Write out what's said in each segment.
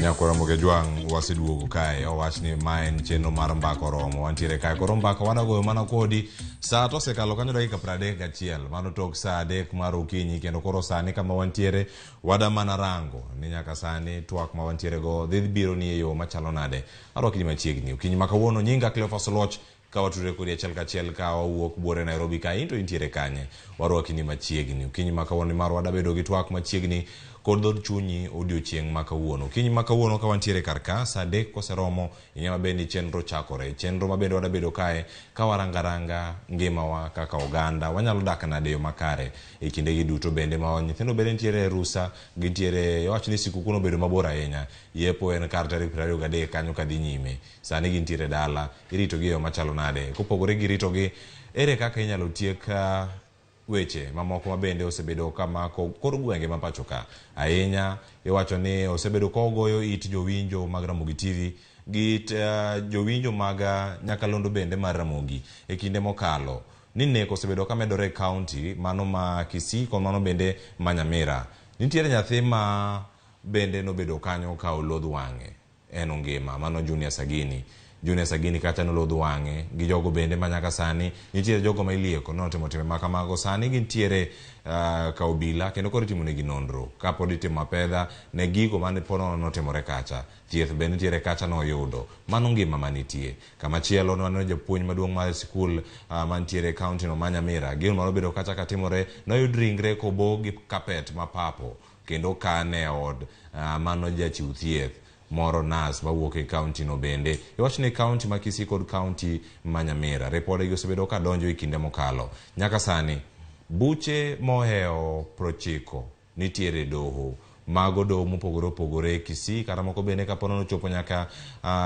Nyakwar Ramogi Ajwang' waseduogo kae owach ni ma en chenro mar mbaka oromo wantiere kae koro mbaka wadagoyo mana kodi saa to osekalo kanyo dakika 31 mano tok saa 3 mar okinyi kendo koro sani kama wantiere wada mana rango ni nyaka sani twak ma wantiere go dhi biro ni e yo machalo nade arwaki ni machiegni okinyi ma kawuono nyinga Cleophas Oluoch Ka watudre kodi achiel kachiel ka wawuok buore Nairobi ka in to intiere kanye? Warwaki ni machiegni. Okinyi ma kawuono nimar wadabedo gi twak machiegni kod dhood chunyi odiochieng' ma kawuono. Okinyi ma kawuono ka wantiere kar ka, saa 3 koseromo, ing'e maber ni chenro chakore. Chenro ma bende wadabedo kae ka waranga ranga ngimawa kaka oganda. Wanyalo dak nade e yo makare e kindegi duto bende ma nyithindo bende nitiere e rusa, gintiere, iwacho ni sikuku nobedo mabor ahinya. Yepo en kar tarik 23 kanyo kadhi nyime. Sani gintiere dala, iritogi e yo machalo nade? Kopogore gi ritogi, ere kaka inyalo tiek weche mamoko ma bende osebedo ka mako kor gwenge ma pacho ka? Ahinya iwacho ni osebedo ka ogoyo it jowinjo mag Ramogi TV gi it jowinjo mag nyakalondo bende mar Ramogi e kinde mokalo ni nek osebedo ka medore e kaunti mano ma Kisii kod mano bende ma Nyamira. Nitiere nyathi ma bende nobedo kanyo ka olodh wang'e. En ongima. Mano Junior Sagini. Junior Sagini kacha nolodh wang'e gi jogo bende ma nyaka sani nitiere jogo ma ilieko ni notimo timbe ma kamago. Sani gintiere ka obila kendo koro itimonegi nonro kapod itimo apedha ne gigo mane po nono notimore kacha. Thieth be nitiere kacha noyudo. Mano ngima manitie. Kamachielo ne waneno japuonj maduong' mar sikul mantiere e kaunti no ma Nyamira. Gino manobedo kacha katimore noyud ringre kobo gi kapet ma papo kendo okane e od mano jachiw thieth moro nas mawuok e kaunti no bende. Iwacho ni kaunti ma Kisii kod kaunti ma Nyamira ripodegi osebedo ka donjo e kinde mokalo. Nyaka sani buche mohewo 90 nitiere e doho. Mago doho mopogore opogore e Kisii kata moko bende kapo nono ochopo nyaka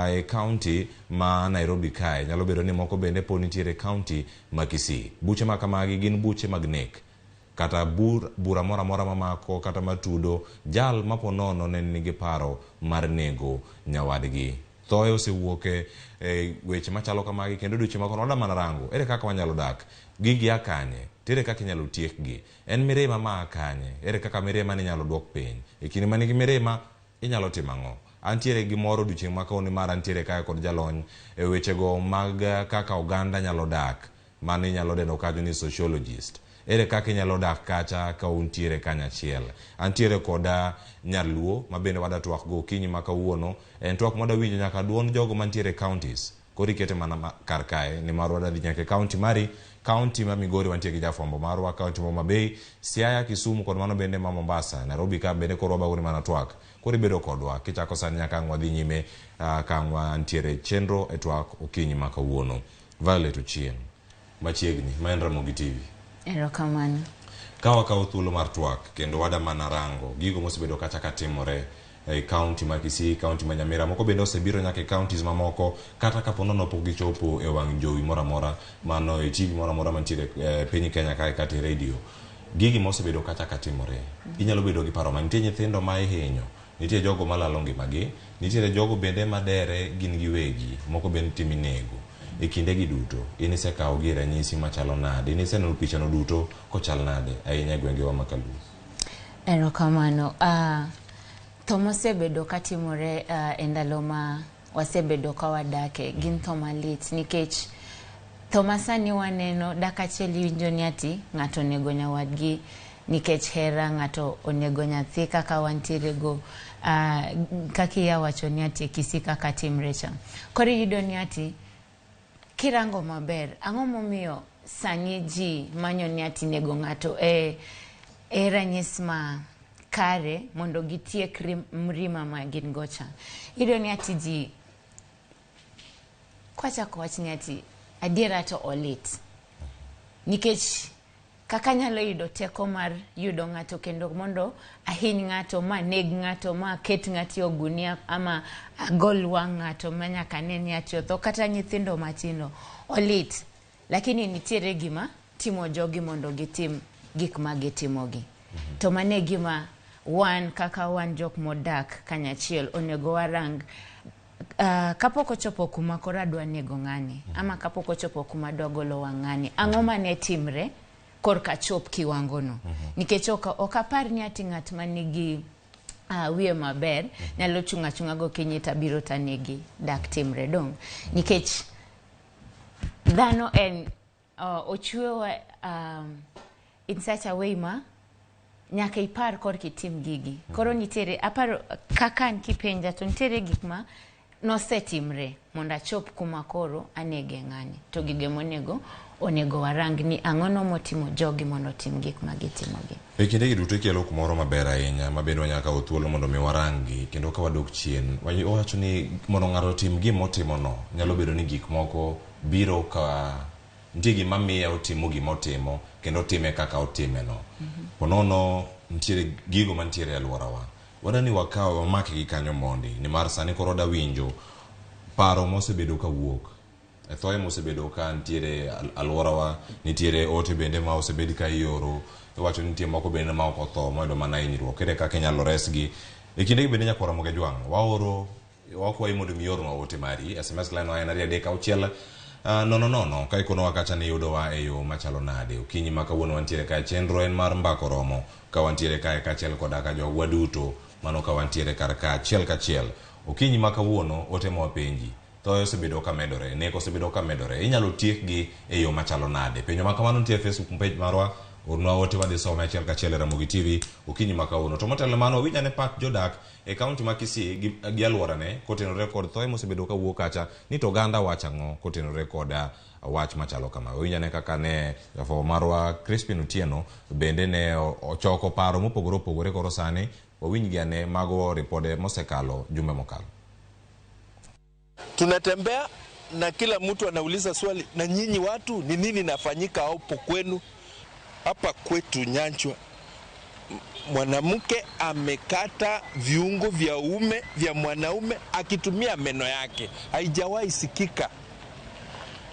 e kaunti ma Nairobi kae. Nyalo bedo ni moko bende pod nitiere e kaunti ma Kisii. Buche ma kamagi gin buche mag nek. kata bur, bura moro amora mamako kata matudo jal ma po nono ne nigi paro mar nego nyawadgi. Thoe osewuok e, e weche machalo kamagi kendo odiochieng' ma kono wada mana rango ere kaka wanyalo dak, gigi a kanye, to ere kaka inyalo tiekgi, en mirima ma a kanye, ere kaka mirima ni inyalo duok piny. E kinde ma nigi mirima, inyalo timo ang'o? Antiere gi mor odiochieng' ma kawuono nimar antiere kae kod jalony e wechego mag kaka oganda nyalo dak Mano inyalo dendo kanyo ni sociologist. Ere kaka inyalo dak kacha ka untiere kanyachiel? Antiere koda nyaluo ma bende wada twak go okinyi ma kawuono. En twak mwada winjo nyaka duond jogo mantiere e counties. Koro ikete mana kar kae nimar wada dhi nyaka e county mari, county ma Migori wantie gi jafwambo marwa, county ma Homa Bay, Siaya, Kisumu kod mano bende ma Mombasa, Nairobi ka bende koro wabago ni mana twak. Koro ibedo kodwa kichako sani nyaka ang' wadhi nyime ka ang' wantiere e chenro e twak okinyi ma kawuono. Violet Ochieng', machiegni, ma en Ramogi TV. Erokamano. Ka wakawo thuolo mar twak kendo wada mana rango gigo mosebedo kacha ka timore e kaunti ma Kisii, kaunti ma Nyamira, moko bende osebiro nyaka e counties mamoko kata kapo nono pok gichopo e wang' jowi moro amora mano e TV moro amora mantiere e piny Kenya kae kata e radio. Gigi mosebedo kacha ka timore, inyalo bedo gi paro ma nitie nyithindo ma ihinyo Nitie jogo malalo ngimagi, nitiere jogo bende madere gin giwegi, moko bende nitie minego. E kindegi duto, in isekawogi e ranyisi machalo nade? In iseneno pichano duto kochal nade, ahinya e gwengewa ma kaluo? Erokamano. Tho mosebedo katimore e ndalo ma wasebedo ka wadake gin tho malit nikech tho ma sani waneno dak achiel iwinjo ni ati ng'ato onego nyawadgi nikech hera, ng'ato onego nyathi kaka wantiere go kaka iya wacho ni ati e Kisii kaka timre cha. Koro iyudo ni ati kirango maber ang'o momiyo sani ji manyo ni ati nego ng'ato e e ranyis ma kare mondo gitiek mrima ma gin go cha. Iyudo ni ati ji kwachako wach ni ati adiera to olit nikech kaka anyalo yudo teko mar yudo ng'ato kendo mondo ahiny ng'ato ma neg ng'ato ma ket ng'ato e ogunia ama agol wang' ng'ato ma nyaka ne ni ati otho kata nyithindo matindo olit lakini nitiere gima timo jogi mondo gitim gik ma gitimogi. To mano e gima wan kaka wan jok modak kanyachiel onego warang kapok ochopo kuma koro adwa nego ng'ani ama kapok ochopo kuma adwa golo wang' ng'ani, ang'o mane timre korka achop kiwango no? Nikech ok apar ni ati ng'at manigi Wiye maber nyalo chung' achung'a gokinyi tabiro tanegi dak timre dong nikech dhano en ochwewa in such a way ma nyaka ipar korka itim gigi. Koro nitiere aparo kaka an kipenja to nitiere gik ma nosetimre mondo achop kuma koro anege ng'ani to gige monego onego warang ni ang'ono motimo jogi mondo otim gik ma gitimogi. E kindegi duto ikelo kumoro maber ahinya ma bende wanyalo kawo thuolo mondo mi waranggi kendo ka wadok chien wacho ni mondo ng'ato otim gima otimono nyalo bedo ni gik moko biro ka nitie gima miye otimo gima otimo kendo otime kaka otimeno. Ponono nitiere gigo mantiere e alworawa. Wadwa ni wakaw wamakgi kanyo mondi nimar sani koro wada winjo paro mosebedo kawuok e thoye mosebedo ka nitiere alworawa nitiere ote bende ma osebed ka ioro iwacho ni nitie moko bende ma ok otho moyudo mana hinyruok ere kaka inyalo resgi e kindegi bende nyakwar Ramogi Ajwang' waoro wakwayi mondo mi iornwa ote mari SMS line wa en 2 3 6 0 0 ka ikonowa kacha ni iyudowa e yo machalo nade okinyi ma kawuono wantiere kae chenro en mar mbako romo ka wantiere kae kaachiel koda ka jogwa duto mano ka wantiere kar ka achiel kachiel okinyi ma kawuono ote ma wapenji thoe osebedo ka medore nek osebedo ka medore inyalo tiekgi e yo machalo nade penjo ma kamano nitie e Facebook page marwa ornwa ote wadhi some achiel kachiel e Ramogi TV okinyi ma kawuono to motelo ne mano winj ane pach jodak e kaunti ma Kisii gi alworane kotenore kod thoe mosebedo kawuok kacha ni to oganda wacho ang'o kotenore kod wach machalo kama winj ane kaka ne jafwambo marwa Crispin Otieno bende ne ochoko paro mopogore opogore koro sani wawinj gi ane mago ripode mosekalo jumbe mokalo. Tunatembea na kila mtu anauliza swali, na nyinyi watu ni nini nafanyika hapo kwenu? Hapa kwetu Nyanchwa, mwanamke amekata viungo vya ume vya mwanaume akitumia meno yake, haijawahi sikika.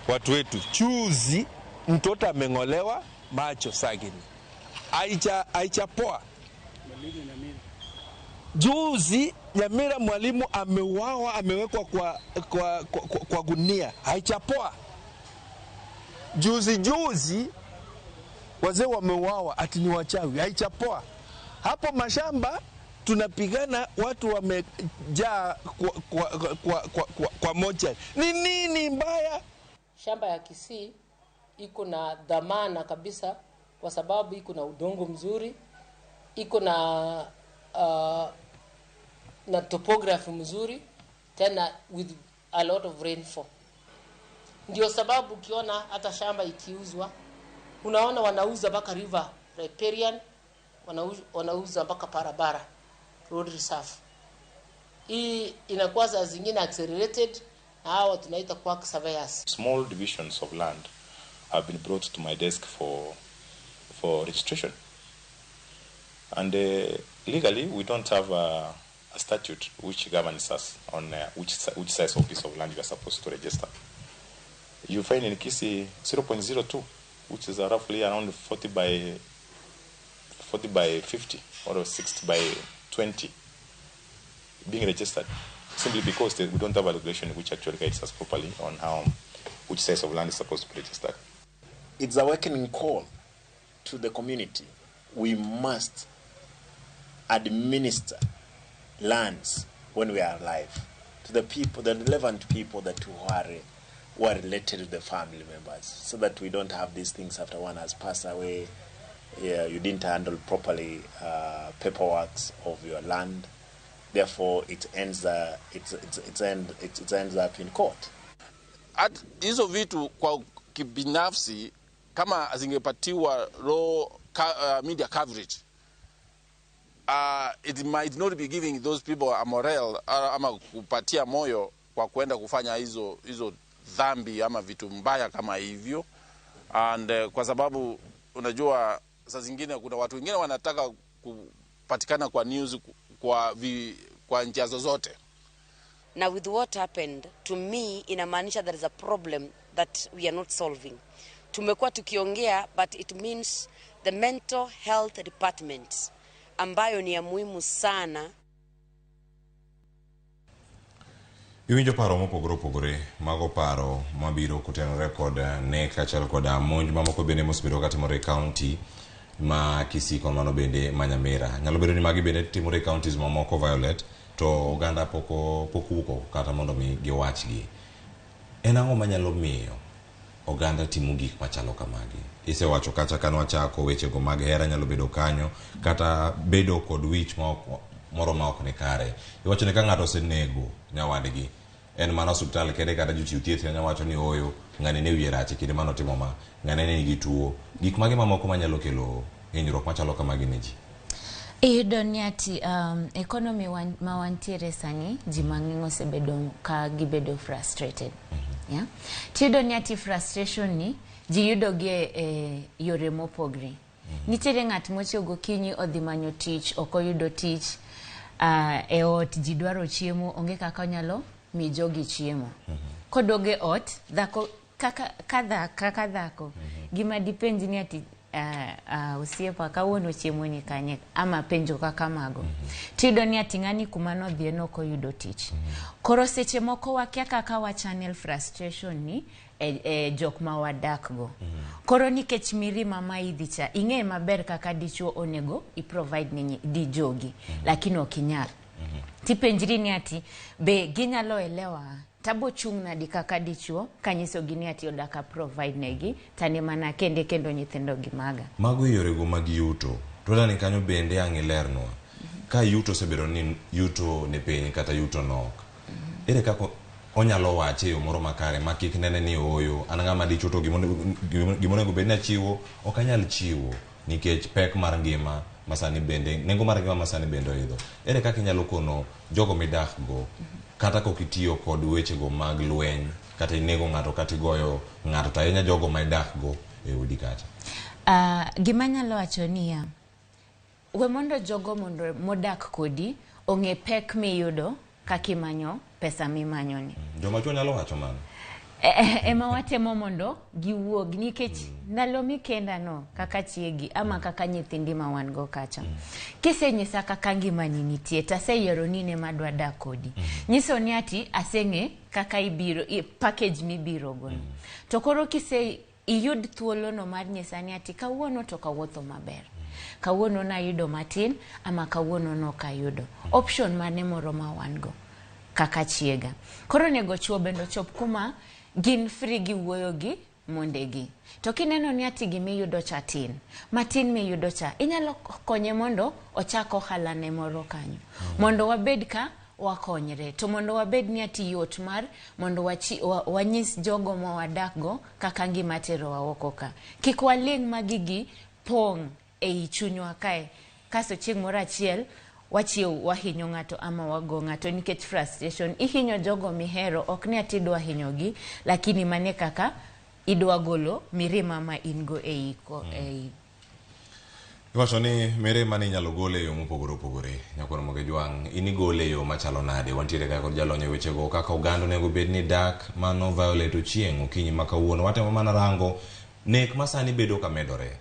Watu wetu, chuzi mtoto ameng'olewa macho sagini, haichapoa. Juzi Nyamira mwalimu ameuawa, amewekwa kwa gunia, haichapoa. Juzi juzi wazee wameuawa ati ni wachawi, haichapoa. Hapo mashamba tunapigana, watu wamejaa kwa mochari. Ni nini mbaya? Shamba ya Kisii iko na dhamana kabisa, kwa sababu iko na udongo mzuri, iko na topography mzuri, tena with a lot of rainfall. Ndio sababu ukiona hata shamba ikiuzwa, unaona wanauza mpaka river riparian, wanauza mpaka barabara road reserve. Hii inakuwa saa zingine accelerated na hawa tunaita quack surveyors. Small divisions of land have been brought to my desk for registration. And legally, we don't have a statute which governs us on which size of piece of land you are supposed to register. You find in Kisii 0.02, which is roughly around 40 by 40 by 50 or 60 by 20 being registered simply because we don't have a regulation which actually guides us properly on how which size of land is supposed to be registered. It's a awakening call to the community. We must administer lands when we are alive to the people, the relevant people that who are related to the family members, so that we don't have these things after one has passed away. Yeah, you didn't handle properly paperwork of your land. Therefore, it ends, it, it, it, end, it, it ends up in court. At hizo vitu kwa kibinafsi kama zingepatiwa media coverage, it might not be giving those people a morale ama kupatia moyo kwa kwenda kufanya hizo dhambi ama vitu mbaya kama hivyo. And kwa sababu unajua saa zingine kuna watu wengine wanataka kupatikana kwa news kwa njia zozote. Na with what happened to me, inamaanisha there is a problem that we are not solving. Tumekuwa tukiongea, but it means the mental health department ambayo ni ya muhimu sana. Iwinjo paro mopogore opogore mago paro mabiro kotenore kod nek kaachiel kod monj mamoko bende mosebedo katimore e kaunti. ma Kisii kod mano bende ma Nyamira. Nyalo bedo ni magi bende timore e counties mamoko Violet, to oganda pok owuok oko kata mondo mi giwachgi. En ang'o manyalo miyo oganda timo gik machalo kamagi? Isewacho kacha kane wachako wechego mag hera nyalo bedo kanyo kata bedo kod wich ma ok, moro ma ok ni kare. Iwacho ni ka ng'ato osenego nyawadgi, en mana osiptal kende kata jochiw thieth nyalo wacho ni ooyo, ng'ani ne wiye rach e kinde mane otimo ma, ng'ani ne nigi tuo. Gik mage mamoko manyalo kelo hinyruok machalo kamagi ne ji? Iyudo ni ati economy ma wantiere sani, ji mang'eny osebedo ka gibedo frustrated. Yeah? Tiyudo ni ati frustration ni ji yudo gi e yore mopogre. Nitiere ng'at mochiew gokinyi odhi manyo tich, ok oyudo tich, e ot ji dwaro chiemo, onge kaka onyalo mi jogi chiemo. Koduogo e ot, dhako kaka dhako, gima dipenj ni ati osiepa kawuono chiemo ni kanye, ama penjo kaka mago. Tiyudo ni ati ng'ani kuma nodhiye nok oyudo tich. Koro seche moko wakia kaka wa channel frustration ni e jok ma wadak go. Koro nikech mirima ma idhi cha, ing'e maber kaka dichuo onego i provide ne di jogi, lakini ok inyal. Tipenjri ni ati be ginyalo elewa tabo chung' nadi kaka dichuo kanyisogi ni ati odaka provide negi tane mana kende kendo nyithindo gi maga. Mago e yorego mag yuto. To ni kanyo bende ang' ilernwa. Ka yuto osebedo ni yuto ni piny kata yuto nok. Ere kaka onyalo wache e yo moro makare ma kik nene ni ooyo an ng'ama dichuo to gimonego bed ni achiwo ok anyal chiwo nikech pek mar ngima masani bende nengo mar ngima masani bende oidho. Ere kaka inyalo kono jogo midak go kata kok itiyo kod wechego mag lweny kata inego ng'ato kata igoyo ng'ato to ahinya jogo ma idak go e odi kacha? Gima anyalo wacho niya, we mondo jogo mondo modak kodi ong'e pek miyudo kaka imanyo pesa mimanyo ni. Joma chuo nyalo wacho mano? Ema watemo mondo giwuog nikech ndalo mikenda no kaka chiegi ama kaka nyithindi ma wan go kacha. Kisenyisa kaka ngimani nitie taseyiero ni in ema adwa dak kodi. Nyiso ni ati aseng'e kaka ibiro, package mibiro go no. To koro kise iyud thuolo no mar nyisa ni ati kawuono to kawuotho maber. Kawuono nayudo matin ama kawuono nok ayudo. Option mane moro ma wan go kaka chiega. Koro onego chuo bende ochop kuma gin free gi wuoyo gi mondegi. To kineno ni ati gimiyudo cha tin, matin miyudo cha, inyalo konye mondo ochak ohala ne moro kanyo. Mondo wabed ka wakonyre. To mondo wabed ni ati yot mar mondo wanyis jogo ma wadak go kaka ngima terowa oko ka. Kik waling' ma gigi pong' ei chunywa kae. Kasto chieng' moro achiel wachiew wahinyo ng'ato ama wago ng'ato nikech frustration. Ihinyo jogo mihero, ok ni ati idwa hinyogi, lakini mane kaka idwa golo mirima ma in go ei ko ei. Iwacho ni mirima ni inyalo gol e yo mopogore opogore. Nyakwar Moge Jwang', in igole e yo machalo nade? Wantiere ka kod jalony e wechego kaka oganda onego bed ni dak, mano Violet Ochieng' okinyi ma kawuono. Watemo mana rango nek ma sani bedo ka medore.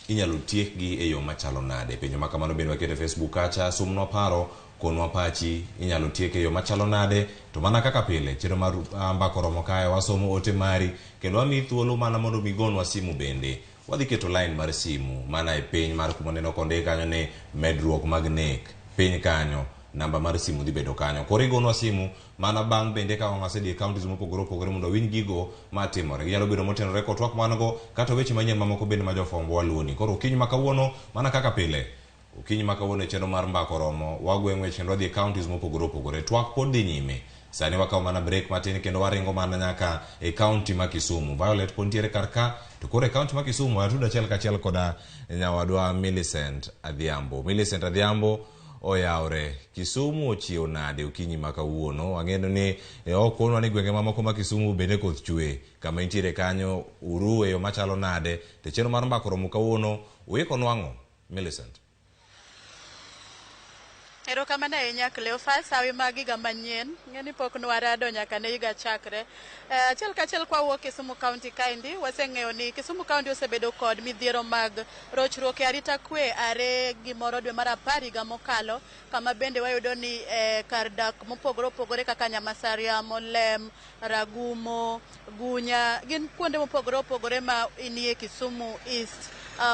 Inyalo tiekgi e yo machalo nade? Penjo ma kamano bende waketo e Facebook kacha, sumnwa paro, konwa pachi, inyalo tiek e yo machalo nade? To mana kaka pile, chenro mar Mbaka Oromo kae, wasomo ote mari, kendo wamiyi thuolo mana mondo migonwa simu bende. Wadhi keto line mar simu mana e piny mar kuma neno kondik kanyo ni medruok mag nek. Piny kanyo, namba mar simu dhi bedo kanyo. Koro igonwa simu mana bang' bende ka wasedhi e counties mopogore opogore mondo wawinj gigo matimore. Ginyalo bedo motenore kod twak man go kata weche manyien mamoko bende ma jofwambo waluwoni. Koro okinyi ma kawuono mana kaka pile, okinyi ma kawuono e chenro mar Mbaka Oromo, wagwe ng'wech kendo wadhi e counties mopogore opogore. Twak pod dhi nyime. Sani wakawo mana break matin kendo waringo mana nyaka e county ma Kisumu. Violet pod nitiere kar ka, to koro e county ma Kisumu watudo achiel kachiel koda nyawadwa Millicent Adhiambo. Millicent Adhiambo oyawre. Kisumu ochiew nade okinyi ma kawuono? Ang'eyo ni ok konwa ni gwenge mamoko ma Kisumu bende koth chwe. Kama intiere kanyo uru e yo machalo nade? To chenro mar Mbaka Oromo kawuono uiko nwang'o? Millicent. Erokamano ahinya Cleophas, hawi mag higa manyien. Ng'eni pok nwarado nyaka ne higa chakre. Achiel kachiel kwawuok Kisumu County kaendi, waseng'eyo ni Kisumu County osebedo kod midhiero mag rochruok e arita kwe are gimoro dwe mar 10 higa mokalo, kama bende wayudo ni kar dak mopogore opogore kaka Nyamasaria, Molem, Ragumo, Gunya, gin kuonde mopogore opogore ma nie Kisumu East.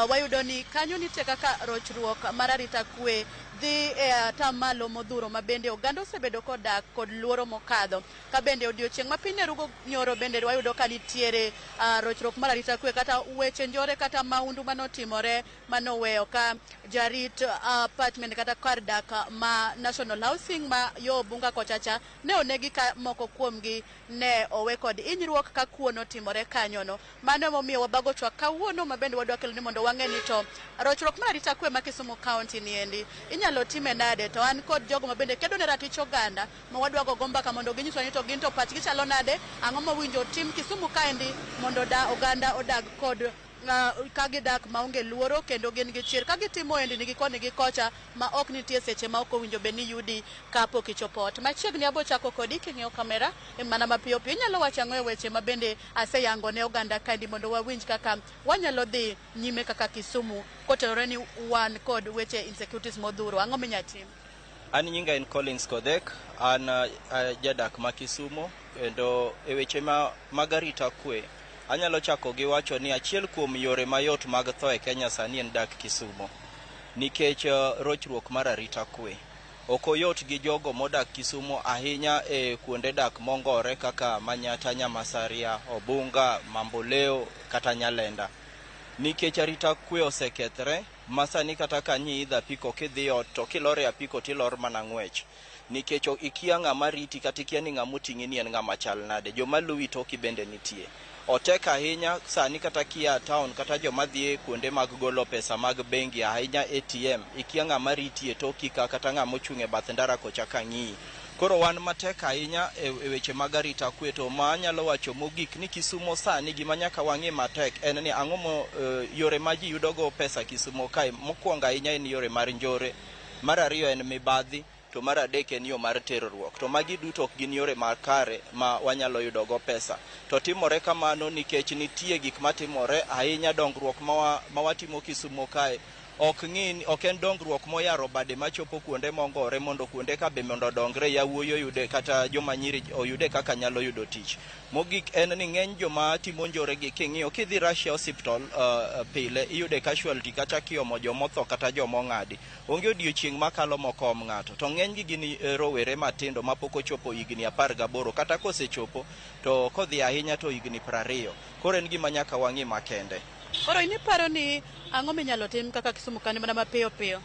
Wayudo ni kanyo nitie kaka rochruok mar arita kwe dhi e atamalo modhuro ma bende oganda osebedo kodak kod luoro mokadho. Ka bende odiochieng' ma piny ne rugo nyoro bende wayudo ka nitiere rochruok mar arita kwe kata weche njore kata maundu manotimore manoweyo ka jarit apartment kata kar dak ma National Housing ma yo Obunga kochacha ne onegi ka moko kuomgi ne owe kod hinyruok ka kuo notimore kanyono. Mano emomiyo wabago twak kawuono ma bende wadwa kelo ni mondo wang'e ni to rochruok mar arita kwe ma Kisumu County niendi inyalo time nade, to an kod jogo ma bende kedo ne ratich oganda ma wadwa gogo mbaka mondo ginyiswa ni to gin to pachgi chalo nade, ang'o mowinjo tim Kisumu kaendi mondo da oganda odag kod ka gidak maonge luoro kendo gin gi chir ka gitimo endi nigi koni gi kocha ma ok nitie seche ma ok owinjo bed ni yudi kapok ichopo ot. Machiegni abo chako kodi king'iyo kamera mana mapiyo piyo. Inyalo wacho ang'o e weche ma bende aseyango ne oganda kaendi mondo wawinj kaka wanyalo dhi nyime kaka Kisumu kotenore ni wan kod weche insecurities modhuro. Ang'o minya tim? An nyinga en Collins Kodhek, an jadak ma Kisumo, kendo e weche mag arita kwe, anyalo chako gi wacho ni achiel kuom yore mayot mag tho e Kenya sani en dak Kisumo, nikech rochruok mar arita kwe. Ok oyot gi jogo modak Kisumo ahinya e kuonde dak mongore kaka Manyata, Nyamasaria, Obunga, Mamboleo kata Nyalenda. Nikech arita kwe osekethre, ma sani kata ka nyi idho apiko kidhi ot to kilor e apiko tilor mana ng'wech. Nikech ikia ng'ama riti kata ikia ni ng'ama oting'i ni en ng'ama chal nade. Joma luwi toki bende nitie. Otek ahinya sani kata kia town kata joma dhi kuonde mag golo pesa mag bengi ahinya ATM, ikia ng'ama riti e toki ka kata ng'ama ochung' e bath ndara kocha ka ng'iyi. Koro wan matek ahinya e weche mag arita kwe, to ma anyalo wacho mogik ni Kisumo sani gima nyaka wang'i matek en ni ang'o mo yore ma ji yudogo pesa Kisumo kae. Mokwongo ahinya en yore mar njore, mar ariyo en mibadhi, to mar adek en yo mar terruok. To magi duto ok gin yore makare ma wanyalo yudogo pesa. To timore kamano nikech nitie gik matimore ahinya, dongruok ma watimo Kisumo kae ok ng'i, ok en dongruok moyaro bade machopo kuonde mongore mondo kuonde ka be mondo odongre, yawuoyi oyude kata joma nyiri oyude kaka nyalo yudo tich. Mogik en ni ng'eny joma timo njore gi king'iyo kidhi Russia Hospital pile iyude casualty kata kiomo jomotho kata jomong'adi. Onge odiochieng' makalo mokom ng'ato. To ng'enygi gin rowere matindo mapok ochopo higni 18 kata kosechopo to kodhi ahinya to higni 20. Koro en gima nyaka wang'i makende. Koro in iparo ni ang'o minyalo tim kaka Kisumu kani mana mapiyo piyo?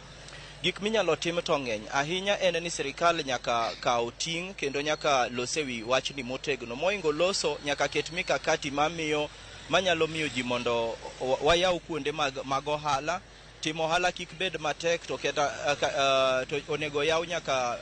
Gik minyalo tim to ng'eny ahinya en ni sirikal nyaka kaw ting' kendo nyaka los e wi wachni motegno. Mohingo loso nyaka ket mikakati manyalo miyo ji mondo wayaw kuonde mag ohala. Timo ohala kik bed matek to keta to onego yaw nyaka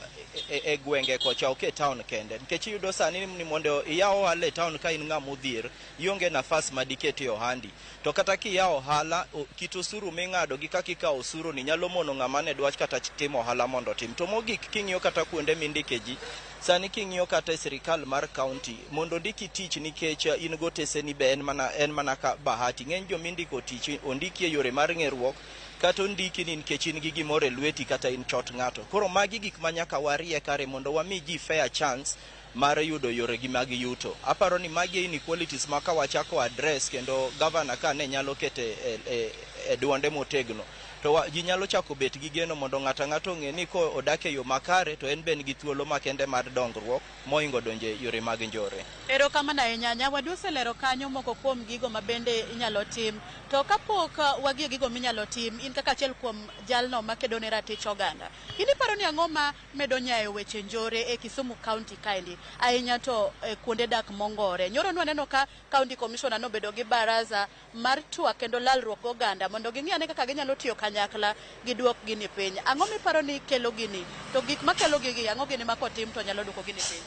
e gwenge kocha, ok e town kende. Nikech iyudo sani ni mondo iyaw ohala e town ka in ng'ama odhier, ionge nafas madikete ohandi. To kata kiyawo ohala, kit osuru ming'ado gi kaka ikawo osuru ni nyalo mono ng'ama ne dwach kata timo ohala mondo otim. To mogik king'iyo kata kuonde mindike ji, sani king'iyo kata e sirikal mar county, mondo ondiki tich nikech in goteseni be en mana ka bahati. Ng'eny jomindiko tich ondiki e yore mar ng'eruok, kata ondiki ni nikech in gi gimoro e lweti kata in chot ng'ato. Koro magi gik ma nyaka warie kare mondo wami ji fair chance mar yudo yoregi mag yuto. Aparo ni magi inequalities ma ka wachako address kendo governor ka ne nyalo kete e duonde motegno, to ji nyalo chako bet gi geno mondo ng'ato ang'ato ong'e ni ko odak e yo makare to en be en gi thuolo makende mar dongruok mohingo donjo e yore mag njore. Erokamano ahinya. Nyawadu oselero kanyo moko kuom gigo ma bende inyalo tim. To kapok wagie gigo minyalo tim, in kaka achiel kuom jalno makedo ne ratich oganda, in iparo ni ang'o ma medo nyayo weche njore e Kisumu County kaendi, ahinya to kuonde dak mongore? Nyoro nwaneno ka County Commissioner nobedo gi baraza mar twak kendo lalruok goganda mondo ging'i ane kaka ginyalo tiyo kanyakla giduok gini piny. Ang'o miparo ni kelo gini? To gik makelo gigi, ang'o gini ma kotim to nyalo duoko gini piny?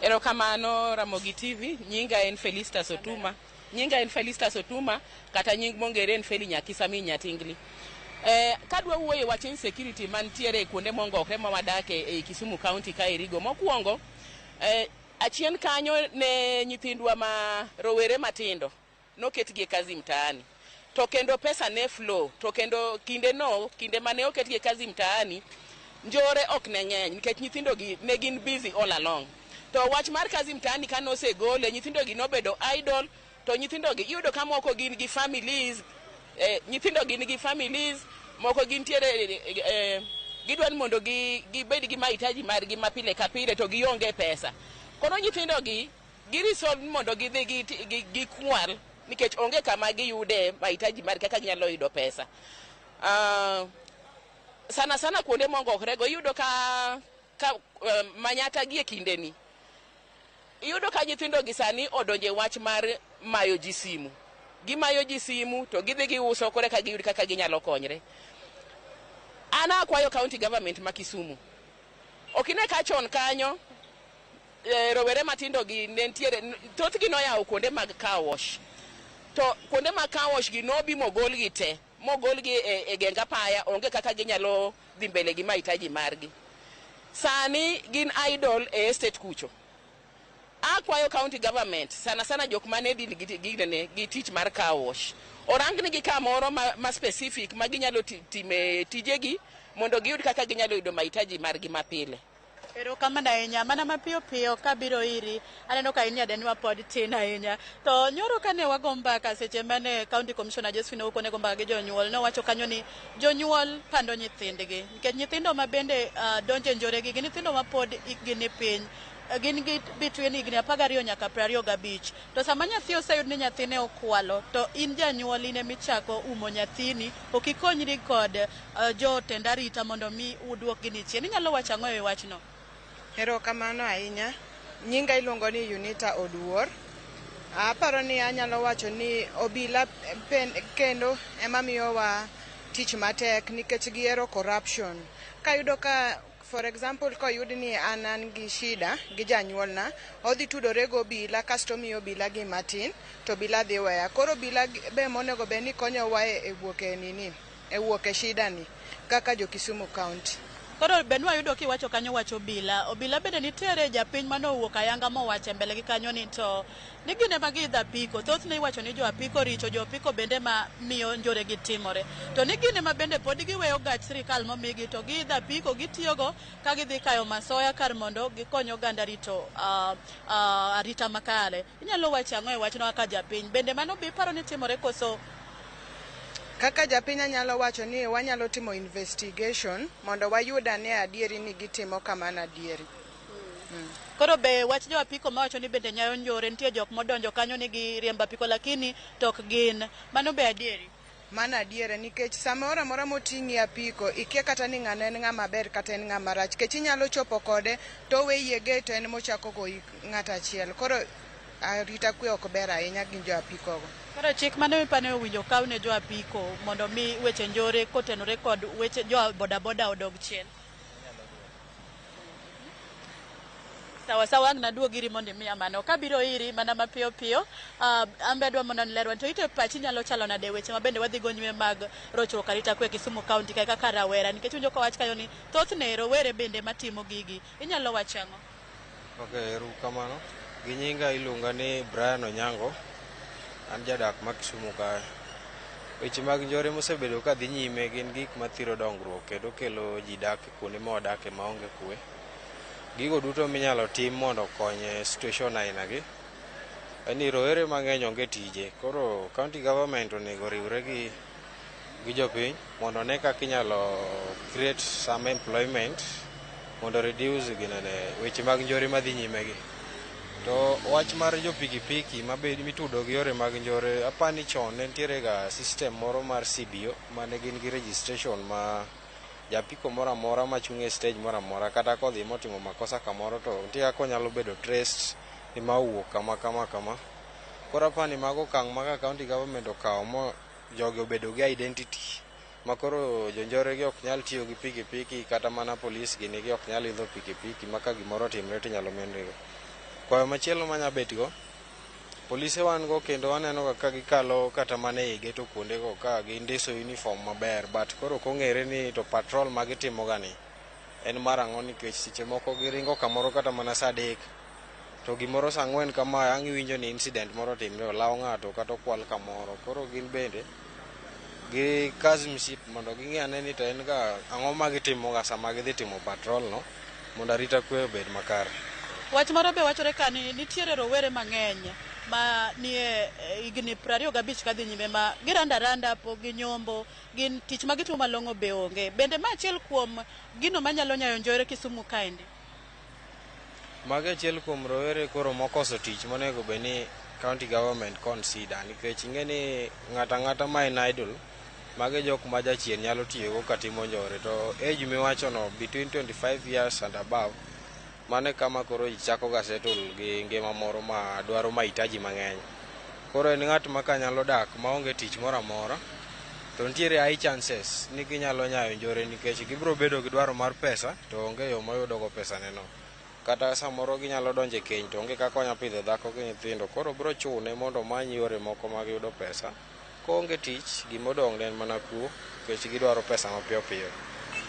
Erokamano Ramogi TV, nyinga en Felistas Otuma. Nyinga en Felistas Otuma, kata nying mongere en Feli Nyakisa mi Nyatingli. Kadwa wuoyo wach insecurity mantiere kuonde mongokre ma wadake e Kisumu County kaerigo. Mokwongo, achien kanyo ne nyithindwa ma rowere matindo noketgi e kazi mtaani. To kendo pesa ne flow, to kendo kinde no, kinde mane oketgi e kazi mtaani, njore ok ne ng'eny nikech nyithindo gi ne gin busy all along. To wach mar kazi mtaani kane osegole, nyithindo gi nobedo idle, to nyithindo gi iyudo ka moko gin gi families, Nyithindo gin gi families moko, gintiere gidwa ni mondo gibed gi mahitaji margi ma pile ka pile, to gionge pesa. Koro nyithindo gi giresolve mondo gidhi gikwal nikech onge kama giyude mahitaji margi kaka ginyalo yudo pesa. Sana sana kuonde mongokre go iyudo ka manyata gi e kindeni iyudo ka nyithindo gi sani odonje wach mar mayo ji simu. Gimayo ji simu to gidhi giuso kore ka giyud kaka ginyalo konyre. An akwayo county government ma Kisumu, ok ine ka chon kanyo rowere matindo gi ne nitiere, thothgi noyawo kuonde mag car wash, to kuonde mag car wash gi nobi mogolgi te, mogolgi e geng apaya. Onge kaka ginyalo dhi mbele gi mahitaji margi. Sani gin idle e estate kucho. Akwayo county government, sana sana jok mane deal gi tich mar car wash, orang nigi kamoro ma specific ma ginyalo time tijegi mondo giyud kaka ginyalo yudo mahitaji margi mapile. Erokamano ahinya. Mana mapiyo piyo kabiro iri, aneno ka in nyadenwa pod tin ahinya. To nyoro kane wago mbaka seche mane County Commissioner Josephine Ouko ne go mbaka gi jonyuol, nowacho kanyo ni jonyuol pando nyithindgi. Nikech nyithindo ma bende donjo e njore gi gin nyithindo ma pod hikgi ni piny. Gin gi between higni 12 nyaka 25. To sama nyathi oseyud ni nyathine okwalo, to in janyuol in emichako umo nyathini, ok ikonyri kod jotend arita mondo mi uduok gini chien. Inyalo wacho ang'o e wachno? Erokamano ahinya. Nyinga iluongo ni Unita Oduor. Aparo ni anyalo wacho ni obila pen, kendo ema miyowa tich matek nikech gihero corruption. Kayudo ka, for example, koyud ni an gi shida gi janyuolna, odhi tudore gi obila kasto omiyo obila gima tin to obila dhi weya. Koro obila be monego bed ni konyowa e wuok e nini, e wuok e shida ni kaka jo Kisumu County. Koro be nwayudo kiwacho kanyo wach obila. Obila bende nitiere japiny manowuok ayanga mowacho e mbele gi kanyo ni to ni gin ema giidho apiko. Thothne iwacho ni jo apiko richo, jo apiko bende ma miyo njore gi timore. To ni gin ema bende pod giweyo gach sirikal momigi to giidho apiko gitiyogo ka gidhi kayo masoya kar mondo gikony oganda rito arita makare. Inyalo wacho ang'o e wachno kaka japiny? Bende mano be iparo ni timore koso? Kaka japiny anyalo wacho ni wanyalo timo investigation mondo wayud ane adieri ni gitimo kamano adieri. Koro be wach jo apiko mawacho ni bende nyayo njore, nitie jok modonjo kanyo ni giriembo apiko lakini to ok gin. Mano be adieri? Mano adiera nikech samoro amora moting'i apiko ikia kata ni ng'ano en ng'ama ber kata en ng'ama rach, nikech inyalo chopo kode to oweyi e gate to en mochako goyi ng'ato achiel. Koro arita kwe ok ber ahinya gi jo apiko go. Koro chik mane mipani owinjo kaw ne jo apiko mondo mi weche njore kotenore kod weche jo bodaboda odog chien. Sawa sawa, ang' naduog iri mondo imiya mano. Kabiro iri mana mapiyo piyo, an be adwa mondo nilerwa to ite pachi nyalo chalo nade weche ma bende wadhi go nyime mag rochruok arita kwe Kisumu County kae kaka rawera, nikech winjo kowach kanyo ni thothne rowere bende matimo gigi. Inyalo wacho ang'o? Ok, erokamano. Gi nyinga iluonga ni Brian Onyango. An jadak ma Kisumu kae. Weche mag njore mosebedo ka dhi nyime gin gik mathiro dongruok kendo kelo ji dak kuonde ma wadake maonge kwe. Gigo duto minyalo tim mondo okony e situation aina gi en ni rowere mang'eny onge tije. Koro county government onego oriwre gi jopiny mondo one kaka inyalo create some employment mondo reduce ginene weche mag njore madhi nyime gi. To wach mar jo pikipiki mabed mitudo gi yore mag njore, apani chon ne nitiere ga system moro mar CBO mane gin gi registration ma japiko moro amora machung' e stage moro amora kata kodhi motimo makosa kamoro to nitie kaka onyalo bedo traced ni ma owuok kama kama kama. Koro apani mago okang' ma ka county government okawo mo jogi obedo gi identity ma koro jonjore gi ok nyal tiyo gi pikipiki, kata mana polis gini gi ok nyal idho pikipiki ma ka gimoro otimre to inyalo mienrigo. Kwayo machielo manya bet go, polise wan go kendo waneno ga ka gikalo kata mana ei geto kuonde go ka gindiso uniform maber, but koro ok ong'ere ni to patrol ma gitimo ga ni en mar ang'o, nikech seche moko giringo kamoro kata mana saa 3 to gimoro saa 4 kama ang' iwinjo ni incident moro otimre, olaw ng'ato kata okwal kamoro. Koro gin bende gi kazi msip mondo ging'i ane ni to en ga ang'o ma gitimo ga sama gidhi timo patrol no mondo arita kwe obed makare. Wach moro be wachore ka ni nitiere rowere mang'eny ma nie higni 25 kadhi nyime ma giranda randa pok ginyombo, gin tich ma gitimo malong'o be onge. Bende ma achiel kuom gino manyalo nyayo njore Kisumu kaendi? Mago achiel kuom rowere koro mokoso tich monego bed ni county government consider, nikech ing'e ni ng'ato ang'ata ma en idle, mago jok ma jachien nyalo tiyogo katimo njore. To age miwachono between 25 years and above, mano e kama koro ji chako ga settle gi ngima moro ma dwaro mahitaji mang'eny. Koro en ng'at ma kanyalo dak maonge tich moro amora, to nitiere high chances ni ginyalo nyayo njore, nikech gibiro bedo gi dwaro mar pesa to onge yo moyudo go pesa neno. Kata samoro ginyalo donjo e keny to onge kaka onya pidho dhako gi nyithindo, koro biro chune mondo omany yore moko mag yudo pesa. Koonge tich, gimodong' ne en mana kuo, nikech gidwaro pesa mapiyo piyo.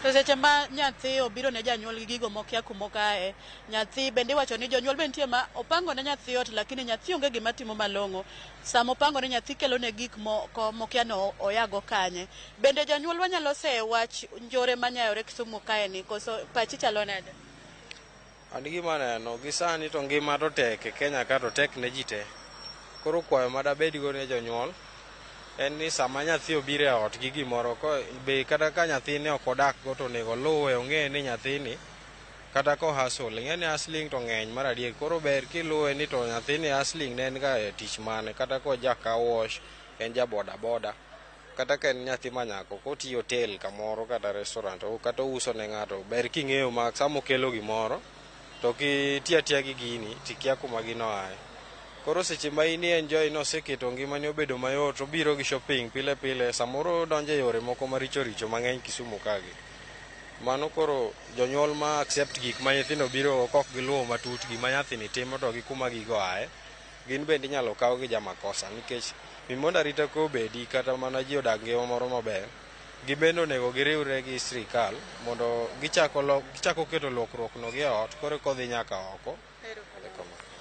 To seche ma nyathi obiro ne janyuol gi gigo mokia kumokae, nyathi bende iwacho ni jonyuol be nitie ma opango ne nyathi ot, lakini nyathi onge gima timo malong'o. Sama opango ne nyathi kelo ne gik moko mokia no oyago kanye. Bende janyuol wanyalo seyo wach njore manyayore Kisumu kae ni, koso pachi chalo nade? An gima aneno gi sani to ngima to tek e Kenya ka, to tek ne ji te. Koro kwayo madabedgo ne jonyuol en ni sama nyathi obiro e ot gi gimoro, be kata ka nyathini ok odak go, to onego oluwe, ong'e ni nyathini kata ko hustle, ing'e ni hustling to ng'eny mar adier. Koro ber kiluwe ni to nyathini hustling ne en ga e tich mane, kata ko ja car wash, en ja boda boda, kata ka en nyathi manyako kotiyo hotel kamoro kata restaurant, kata ouso ne ng'ato, ber king'eyo ma sama okelo gimoro to kitiyo atiya gi gini tikia kuma gino aye. Koro seche ma in enjoy noseketo ngimani obedo mayot, obiro gi shopping pile pile, samoro odonjo e yore moko maricho richo mang'eny Kisumu kagi. Mano koro jonyuol ma accept gik ma nyithindo biro kok giluwo matut gima nyathini timo to gi kuma gigo aye, gin bende inyalo kaw gi jamakosa, nikech mondo arita kwe obedi kata mana ji odag ngima moro maber, gibende onego giriwre gi sirikal mondo gichako keto lokruok no gi e ot, koro kodhi nyaka oko.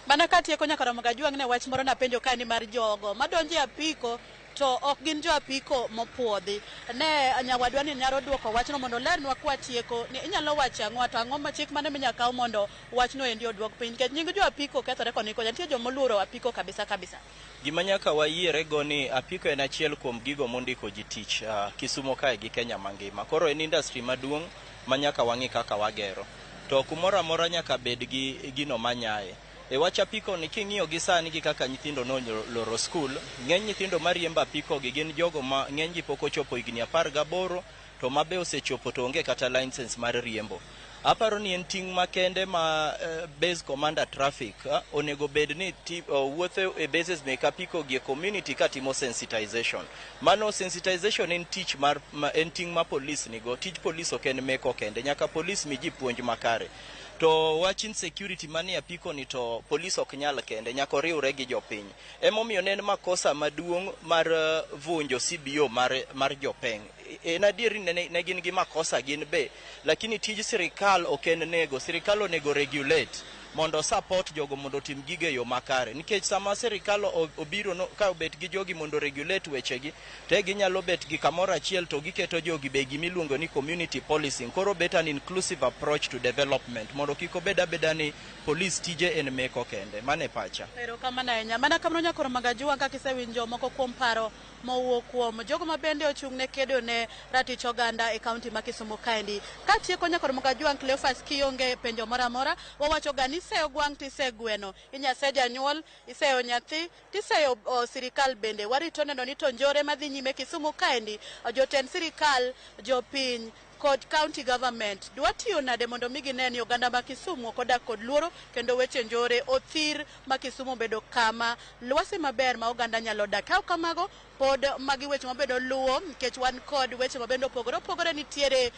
Mana katieko nyaka romo gajwang' ne wach moro napenjo ka ni mar jogo madonjo e apiko to ok gin jo apiko mopuodhi. Ne nyawadwa ni nyalo duoko wachno mondo olernwa kwatieko ni inyalo wacho ang'o, to ang'o ma chik mane minyalo kaw mondo wachno endi oduok piny, nikech nying jo apiko kethore koni kocha, nitie joma oluoro apiko kabisa kabisa. Gima nyaka wayiere go ni apiko en achiel kuom gigo mondiko ji tich Kisumo kae gi Kenya mangima. Koro en industry maduong' ma nyaka wang'i kaka wagero. To kumoro amora nyaka bed gi gino manyaye. E wach apiko ni king'iyo gi sani gi kaka nyithindo noloro skul, ng'eny nyithindo mariembo apiko gi gin jogo ma ng'eny gi pok ochopo higni 18, to mabe osechopo to onge kata license mar riembo. Aparo ni en ting' makende ma base commander traffic onego bed ni wuotho e bases mek apiko gi e community katimo sensitization. Mano sensitization en tich mar en ting' ma police nigo. Tij police ok en meko kende, nyaka police mi ji puonj makare. To wach insecurity manie apiko ni to police ok nyal kende, nyaka oriwre gi jopiny. Emomiyo ne en makosa maduong' mar vunjo CBO mar jopeng. En adier ni ne gin gi makosa gin be, lakini tij sirikal ok en nego, sirikal onego regulate mondo support jogo mondo otim gigo e yo makare. Nikech sama sirikal obiro no, ka obet gi jogi mondo regulate wechegi, te ginyalo bet gi kamoro achiel to giketo jogi be gimiluongo ni community policing. Koro bet an inclusive approach to development mondo kik obed abeda ni police tije en meko kende. Mano e pacha. Erokamano ahinya. Mana kamano nyakoro Magajua, kaka isewinjo moko kuom paro mowuok kuom jogo ma bende ochung' ne kedo ne ratich oganda e kaunti ma Kisumu kaendi. Katieko nyakoro Magajua, Cleophas, kionge penjo moro amora, wawacho ga ni iseyo gwang' tisegweno. Inyase janyuol, iseyo nyathi, tiseyo sirikal bende. Warito neno ni to njore madhi nyime Kisumu kaendi, jotend sirikal, jopiny kod county government dwa tiyo nade mondo mi gine ni oganda ma Kisumu ok odak kod luoro kendo weche njore othir ma Kisumu obedo kama lwasi maber ma oganda nyalo dak. Ka kamago pod magi weche mabedo luwo nikech wan kod weche mabende opogore opogore. Nitiere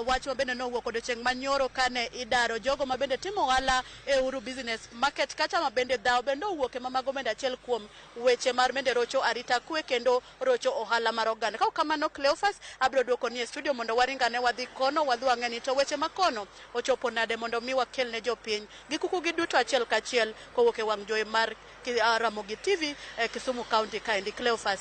wach mabende nowuok odiochieng' manyoro kane idaro jogo mabende timo ohala e Uhuru Business Market kacha mabende dhawo bende owuok ema mago bende achiel kuom weche mar bende rocho arita kwe kendo rocho ohala mar oganda. Ka kamano Cleophas, abiro duoko ni e studio mondo waringane wadhi kono wadhi wang'e ni to weche makono ochopo nade mondo mi wakel ne jopiny gi kuku gi duto achiel kachiel kowuok e wang' jowi mar Ramogi TV e Kisumu County kaendi. Cleophas.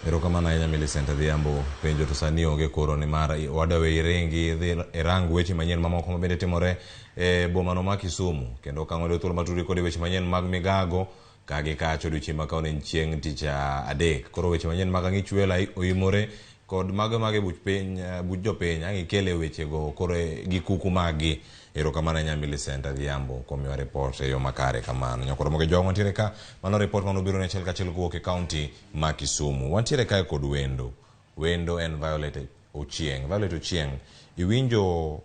Erokamano ahinya Millicent Adhiambo. Penjo to sani onge koro nimar wadawe iringi idhi irang weche manyien mamoko mabende timore e bomano ma Kisumu. Kendo ka ng'ado thuolo matudi kod weche manyien mag migago Ka gi kacha odiochieng' ma kawuono en chieng' tich adek. Koro weche manyien mag ang'ich welo oimore kod mago mag e buch piny, buch jopiny ang' ikele wechego koro gi kuku maggi. Erokamano ahinya Millicent Adhiambo kuom miwa report e yo makare kamano. Nyakoro moge jowa mantiere ka, mano report mane obiro ne achiel kachiel kowuok e county ma Kisumu. Wantiere kae kod wendo. Wendo en Violet Ochieng. Violet Ochieng, iwinjo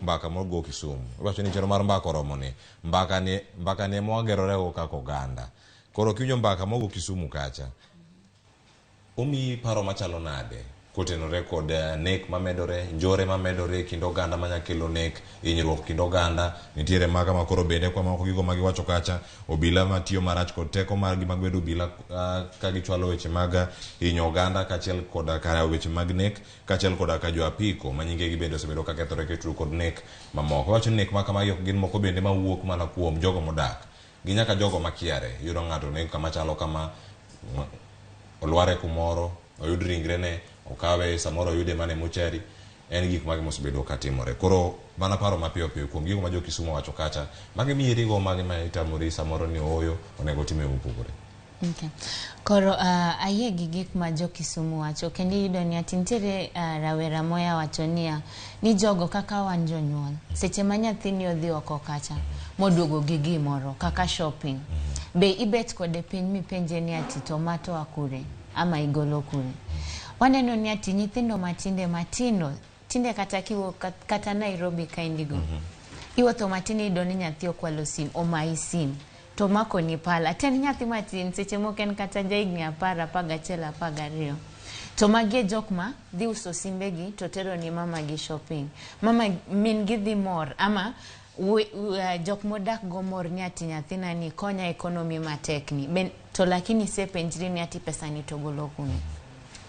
mbaka mogo Kisumu. Iwacho ni chenro mar mbaka oromo ni. Mbaka ni, mbaka ni ema wagerore go kaka oganda. Koro kiwinjo mbaka mogo Kisumu kacha, omiyi paro machalo nade kotenore kod nek mamedore, njore mamedore e kind oganda manya kelo nek, hinyruok kind oganda, nitiere maga ma koro bende kwa moko gigo magiwacho kacha, obila matiyo marach kod teko margi mag bedo obila ka gichwalo weche mag hinyo oganda kaachiel koda ka weche mag nek, kaachiel koda ka jo apiko ma nyingegi bende osebedo ka kethore kituro kod nek mamoko. Iwacho ni nek ma kamagi ok gin moko bende mawuok mana kuom jogo modak, gi nyaka jogo makiare. Iyudo ng'ato oneg kama chalo kama, olware kumoro, oyud ringrene, okawe samoro oyude mana e mochari. En gik mage mosebedo katimore. Koro mana paro mapiyo piyo kuom gigo ma jo Kisumu owacho kacha, mage miyierigo, mage ma itamori samoro ni ooyo, onego otim e yo mopogore. Okay. Koro ayie gi gik ma jo Kisumu wacho kendo iyudo ni ati nitiere rawera moya wacho niya ni jogo kaka wan jonyuol seche ma nyathini odhi oko kacha moduogo gi gimoro kaka shopping be ibet kode piny mipenje ni ati to ma to a kure ama igolo kure. Waneno ni ati nyithindo matinde matindo tinde kata kiwuok kata Nairobi kaendigo iwuotho matin iyudo ni nyathi okwalo sim omayi sim to omakoni pala to en nyathi matin seche moko en kata jahigni 10, 11, 12 to magi e jok ma dhi uso simbegi to tero ni mamagi shopping. Mama min gi dhi mor ama jok modak go mor ni ati nyathina ni konya economy matek ni ben, to lakini isepenjri ni ati pesa ni to golo kune.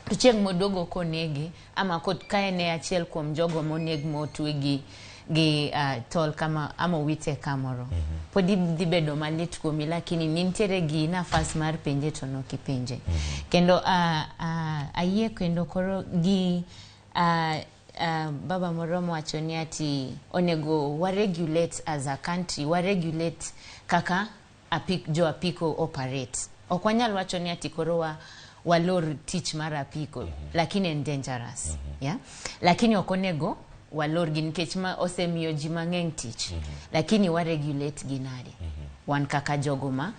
To chieng' moduogo konege ama ka en e achiel kuom jogo moneg motwe gi tol kama ama owite kamoro. Pod dhi bedo malit kuomi lakini nintiere gi nafas mar penje to nok ipenje. Kendo ayie kendo koro gi baba moro mowacho ni ati onego wa regulate as a country, wa regulate kaka jo apiko operate. Ok wanyal wacho ni ati koro walor tich mar apiko, lakini en dangerous. Yeah? Lakini ok onego walor gi nikech ma osemiyo ji mang'eny tich. Lakini wa regulate gi nade? Wan kaka jogo ma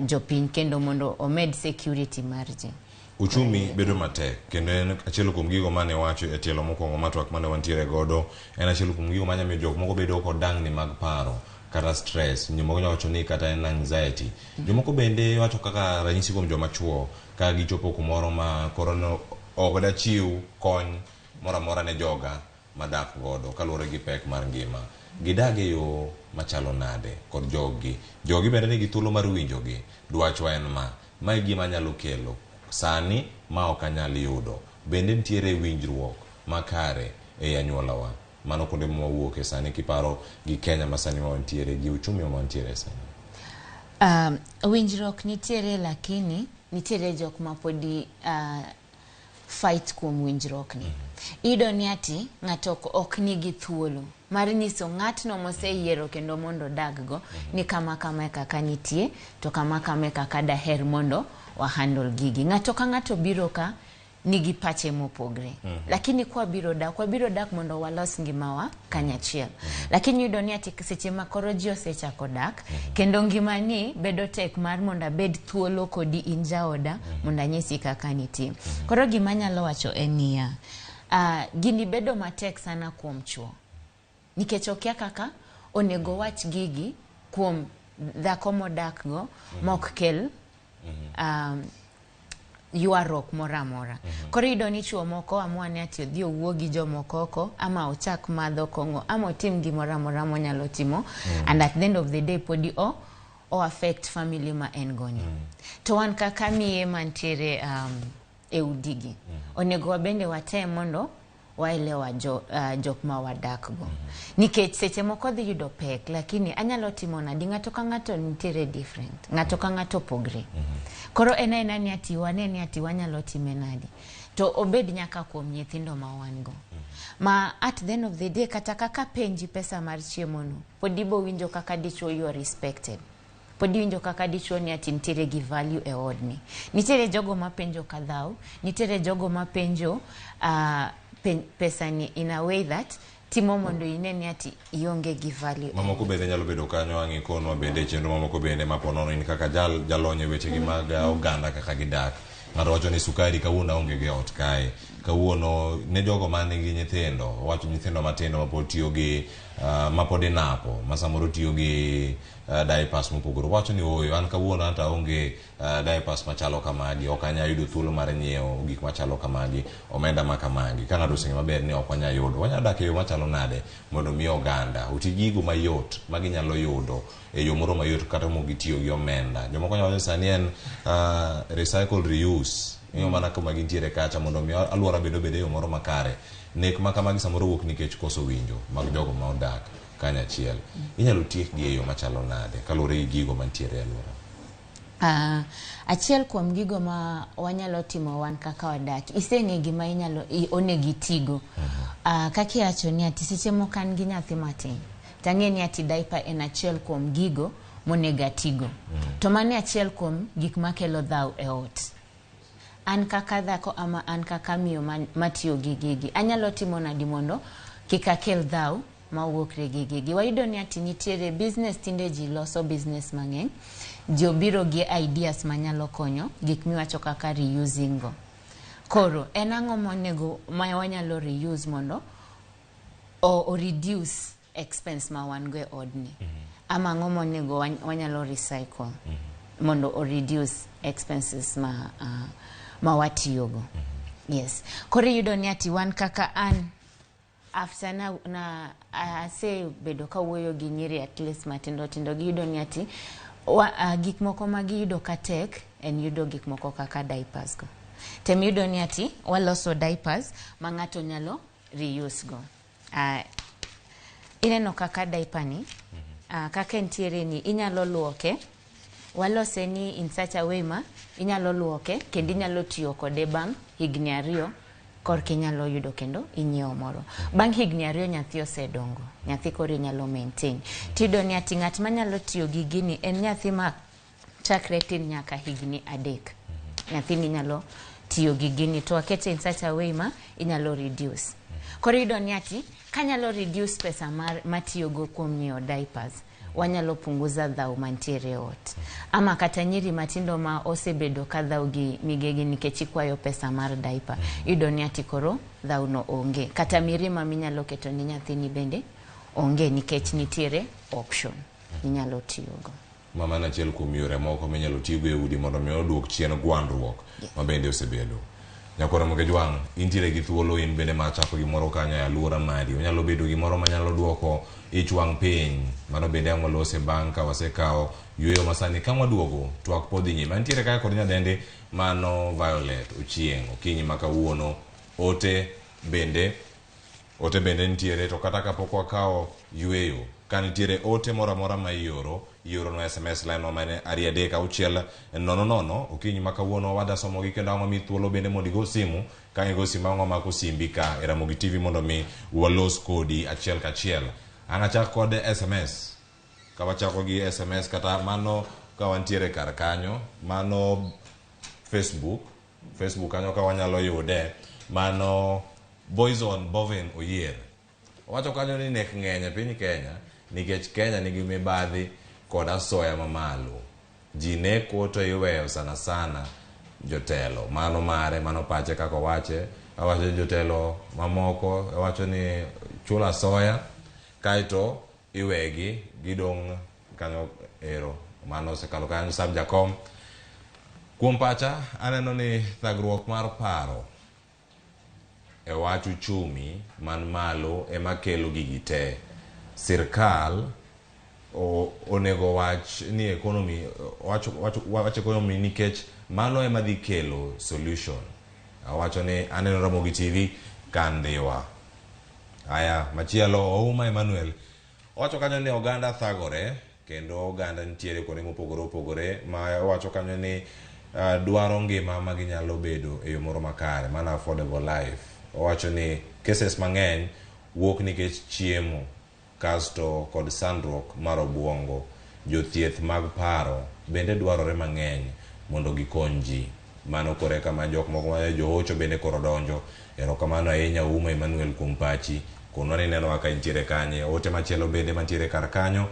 jopiny kendo mondo omed security mar ji. Uchumi bedo matek kendo en achiel kuom gigo mane wacho e tielo mokwongo mar twak mane wantiere godo, en achiel kuom gigo manyalo miyo jok moko bedo kod dangni mag paro kata stress, jomoko nyalo wacho ni kata en anxiety. Jomoko bende wacho kaka ranyisi kuom joma chuo ka gichopo kumoro ma koro no ok dachiw kony moro amora ne joga madak godo kaluwore gi pek mar ngima. Gidag e yo machalo nade kod joggi. Jogi bende nigi thuolo mar winjogi. Dwachwa en ma. Ma e gima anyalo kelo sani ma ok anyal yudo. Bende nitiere winjruok makare ei anyuolawa. Mano kuonde ma wawuoke sani kiparo gi Kenya ma sani ma wantiere gi uchumi ma wantiere sani. Winjruok nitiere lakini nitiere jok ma podi fight kuom winjruok ni. Iyudo ni ati ng'ato ok nigi thuolo mar nyiso ng'atno moseyiero kendo mondo odag go ni kama kama e kaka nitie to kama kama e kaka daher mondo wa handle gigi. Ng'ato ka ng'ato biro ka nigi pache mopogre. Lakini kwa biro dak mondo walos ngimawa kanyachiel. Lakini iyudo ni ati seche ma koro ji osechako dak, kendo ngimani bedo tek mar mondo abed thuolo kodi in jaoda, mondo anyisi kaka nitie. Koro gima anyalo wacho en niya, gini bedo matek sana kuom chuo. Nikech okia kaka onego wach gigi kuom dhako modak go mok kel ywaruok moro amora. Koro iyudo ni chuo moko amua ni ati odhi owuo gi jomoko oko, ama ochak madho kong'o, ama otim gimoro amora monyalo timo, and at the end of the day podi o affect family ma en go ni. To wan kaka miye mantiere e udigi, onego wabende watem mondo waelewa jok ma wadak go. Nikech seche moko dhi yudo pek, lakini anyalo timo nadi, ng'ato ka ng'ato nitiere different, ng'ato ka ng'ato opogre. Koro en aena ni ati wane ni ati wanyalo time nadi. To obed nyaka kuom nyithindo ma wan go. Ma at the end of the day, kata kaka penji pesa mar chiemo no, pod ibo winjo kaka dichuo you are respected. Pod iwinjo kaka dichuo ni ati nitiere gi value e odni. Nitiere jogo mapenjo kadhaw, nitiere jogo mapenjo pesani in a way that timo mondo ine ni ati ionge gi value. Mamoko bende nyalo bedo kanyo ang' ikonwa bende chenro mamoko bende ma po nono in kaka jal jalony e wechegi mag oganda kaka gidak. Ng'ato wacho ni sukari kawuono aonge go e ot kae. Kawuono ne jogo man gi nyithindo, owacho nyithindo matindo mapod tiyo gi mapod inapo, ma samoro tiyo gi diapers mopogore. Owacho ni ooyo, an kawuono anto aonge diapers machalo kamagi, ok anyal yudo thuolo mar nyiewo gik machalo kamagi, omenda ma kamagi. Ka ng'ato oseng'eyo maber ni ok wanyal yudo, wanyalo dak e yo machalo nade mondo mi oganda oti gigo mayot ma ginyalo yudo e yo moro mayot kata mok gitiyo gi omenda. Jomoko nyalo wacho ni sani en recycle reuse, ing'iyo mana kuma gintiere kacha mondo mi alwora bende obed e yo moro makare. Nek ma kamagi samoro wuok nikech koso winjo mag jogo ma odak kanyachiel. Inyalo tiekgi e yo machalo nade kaluwore gi gigo mantiere e alwora? Achiel kuom gigo ma wanyalo timo wan kaka wadak, iseng'e gima inyalo onego itigo. Kaka iwacho ni ati seche moko an gi nyathi matin, tang'e ni ati diaper en achiel kuom gigo monego atigo. To mano e achiel kuom gik makelo dhaw e ot. An kaka dhako ama an kaka miyo matiyo gi gigi, anyalo timo nadi mondo kik akel dhaw mawuokre gi gigi. Wayudo ni ati nitiere business, tinde ji loso business mang'eny. Ji obiro gi ideas manyalo konyo gik miwacho kaka reusing go. Koro, en ang'o monego ma wanyalo reuse mondo o reduce expense ma wan go e odni? Ama ang'o monego wanyalo recycle mondo o reduce expenses ma watiyogo? Yes. Koro iyudo ni ati wan kaka an after na asebedo kawuoyo gi nyiri at least matindo tindo, giyudo ni ati gik moko ma giyudo ka tek en yudo gik moko kaka diapers go. Tem yudo ni ati waloso diapers ma ng'ato nyalo reuse go. Ineno kaka diaper ni, kaka entiere ni inyalo luoke, walose ni in such a way ma inyalo luoke kendo inyalo tiyo kode bang' higni 2 korka inyalo yudo kendo inyiewo moro. Bang' higni 2 nyathi osedongo, nyathi koro inyalo maintain. Tiyudo ni ati ng'at manyalo tiyo gi gini en nyathi ma chakre tin nyaka higni 3. Nyathini nyalo tiyo gi gini to wakete in such a way ma inyalo reduce. Koro iyudo ni ati kanyalo reduce pesa mar matiyogo kuom nyiewo diapers, wanyalo punguza dhaw mantiere e ot. Ama kata nyiri matindo ma osebedo ka dhaw gi migegi nikech ikwayo pesa mar diaper, iyudo ni ati koro dhaw no onge. Kata mirima minyalo keto ni nyathini bende onge nikech nitiere option minyalo tiyogo. Ma mano achiel kuom yore moko minyalo tigo e udi mondo mi oduok chien gwandruok ma bende osebedo. Nyakwar Ramogi Jwang', intiere gi thuolo in bende mar chako gimoro kanyo e alwora mari. Onyalo bedo gimoro manyalo duoko ich wang' piny. Mano bende ang' walose bang' ka wasekawo yueyo masani. Ka waduogo, twak pod dhi nyime. Antiere kae kod nyadendi mano Violet Ochieng'. Okinyi ma kawuono. Ote bende nitiere, to kata kapok wakawo yueyo, ka nitiere ote moro amora ma ioro, ioro no SMS line no mane 2 3 6 0 0. Okinyi ma kawuono wada somogi kendo ang' wamiyi thuolo bende mondo igo simu. Ka igo simu ang' wamako simbi ka e Ramogi TV mondo mi walos kodi achiel kachiel. Ang' achak kod SMS. Ka wachako gi SMS kata mano ka wantiere kar kanyo, mano Facebook kanyo ka wanyalo yude, mano Boyzone Boven Oyier. Owacho kanyo ni nek ng'eny e piny Kenya nikech Kenya nigi mibadhi kod asoya mamalo. Ji neko to iweyo sana sana jotelo. Mano mare, mano pache kaka owache. Owacho ni jotelo mamoko, owacho ni chulo asoya, kaeto iwegi gidong' kanyo ero. Mano osekalo kanyo Sam Jakom. Kuom pacha, aneno ni thagruok mar paro e wach uchumi man malo ema kelo gigi te. Sirkal onego wach ni economy, wach economy nikech mano ema dhi kelo solution. Awacho ni aneno Ramogi TV ka Ndhiwa. Aya, machielo Ouma Emmanuel owacho kanyo ni oganda thagore kendo oganda nitiere kuonde mopogore opogore, ma owacho kanyo ni dwaro ngima ma ginyalo bedo e yo moro makare, mana affordable life. Owacho ni cases mang'eny wuok nikech chiemo kasto kod sandruok mar obuongo. Jothieth mag paro bende dwarore mang'eny mondo gikony ji. Mano koro eka ma jok moko ma johocho bende koro donjo. Erokamano ahinya Ouma Emmanuel kuom pachi. Konwa ni inenowa ka intiere kanye. Ote machielo bende mantiere kar kanyo.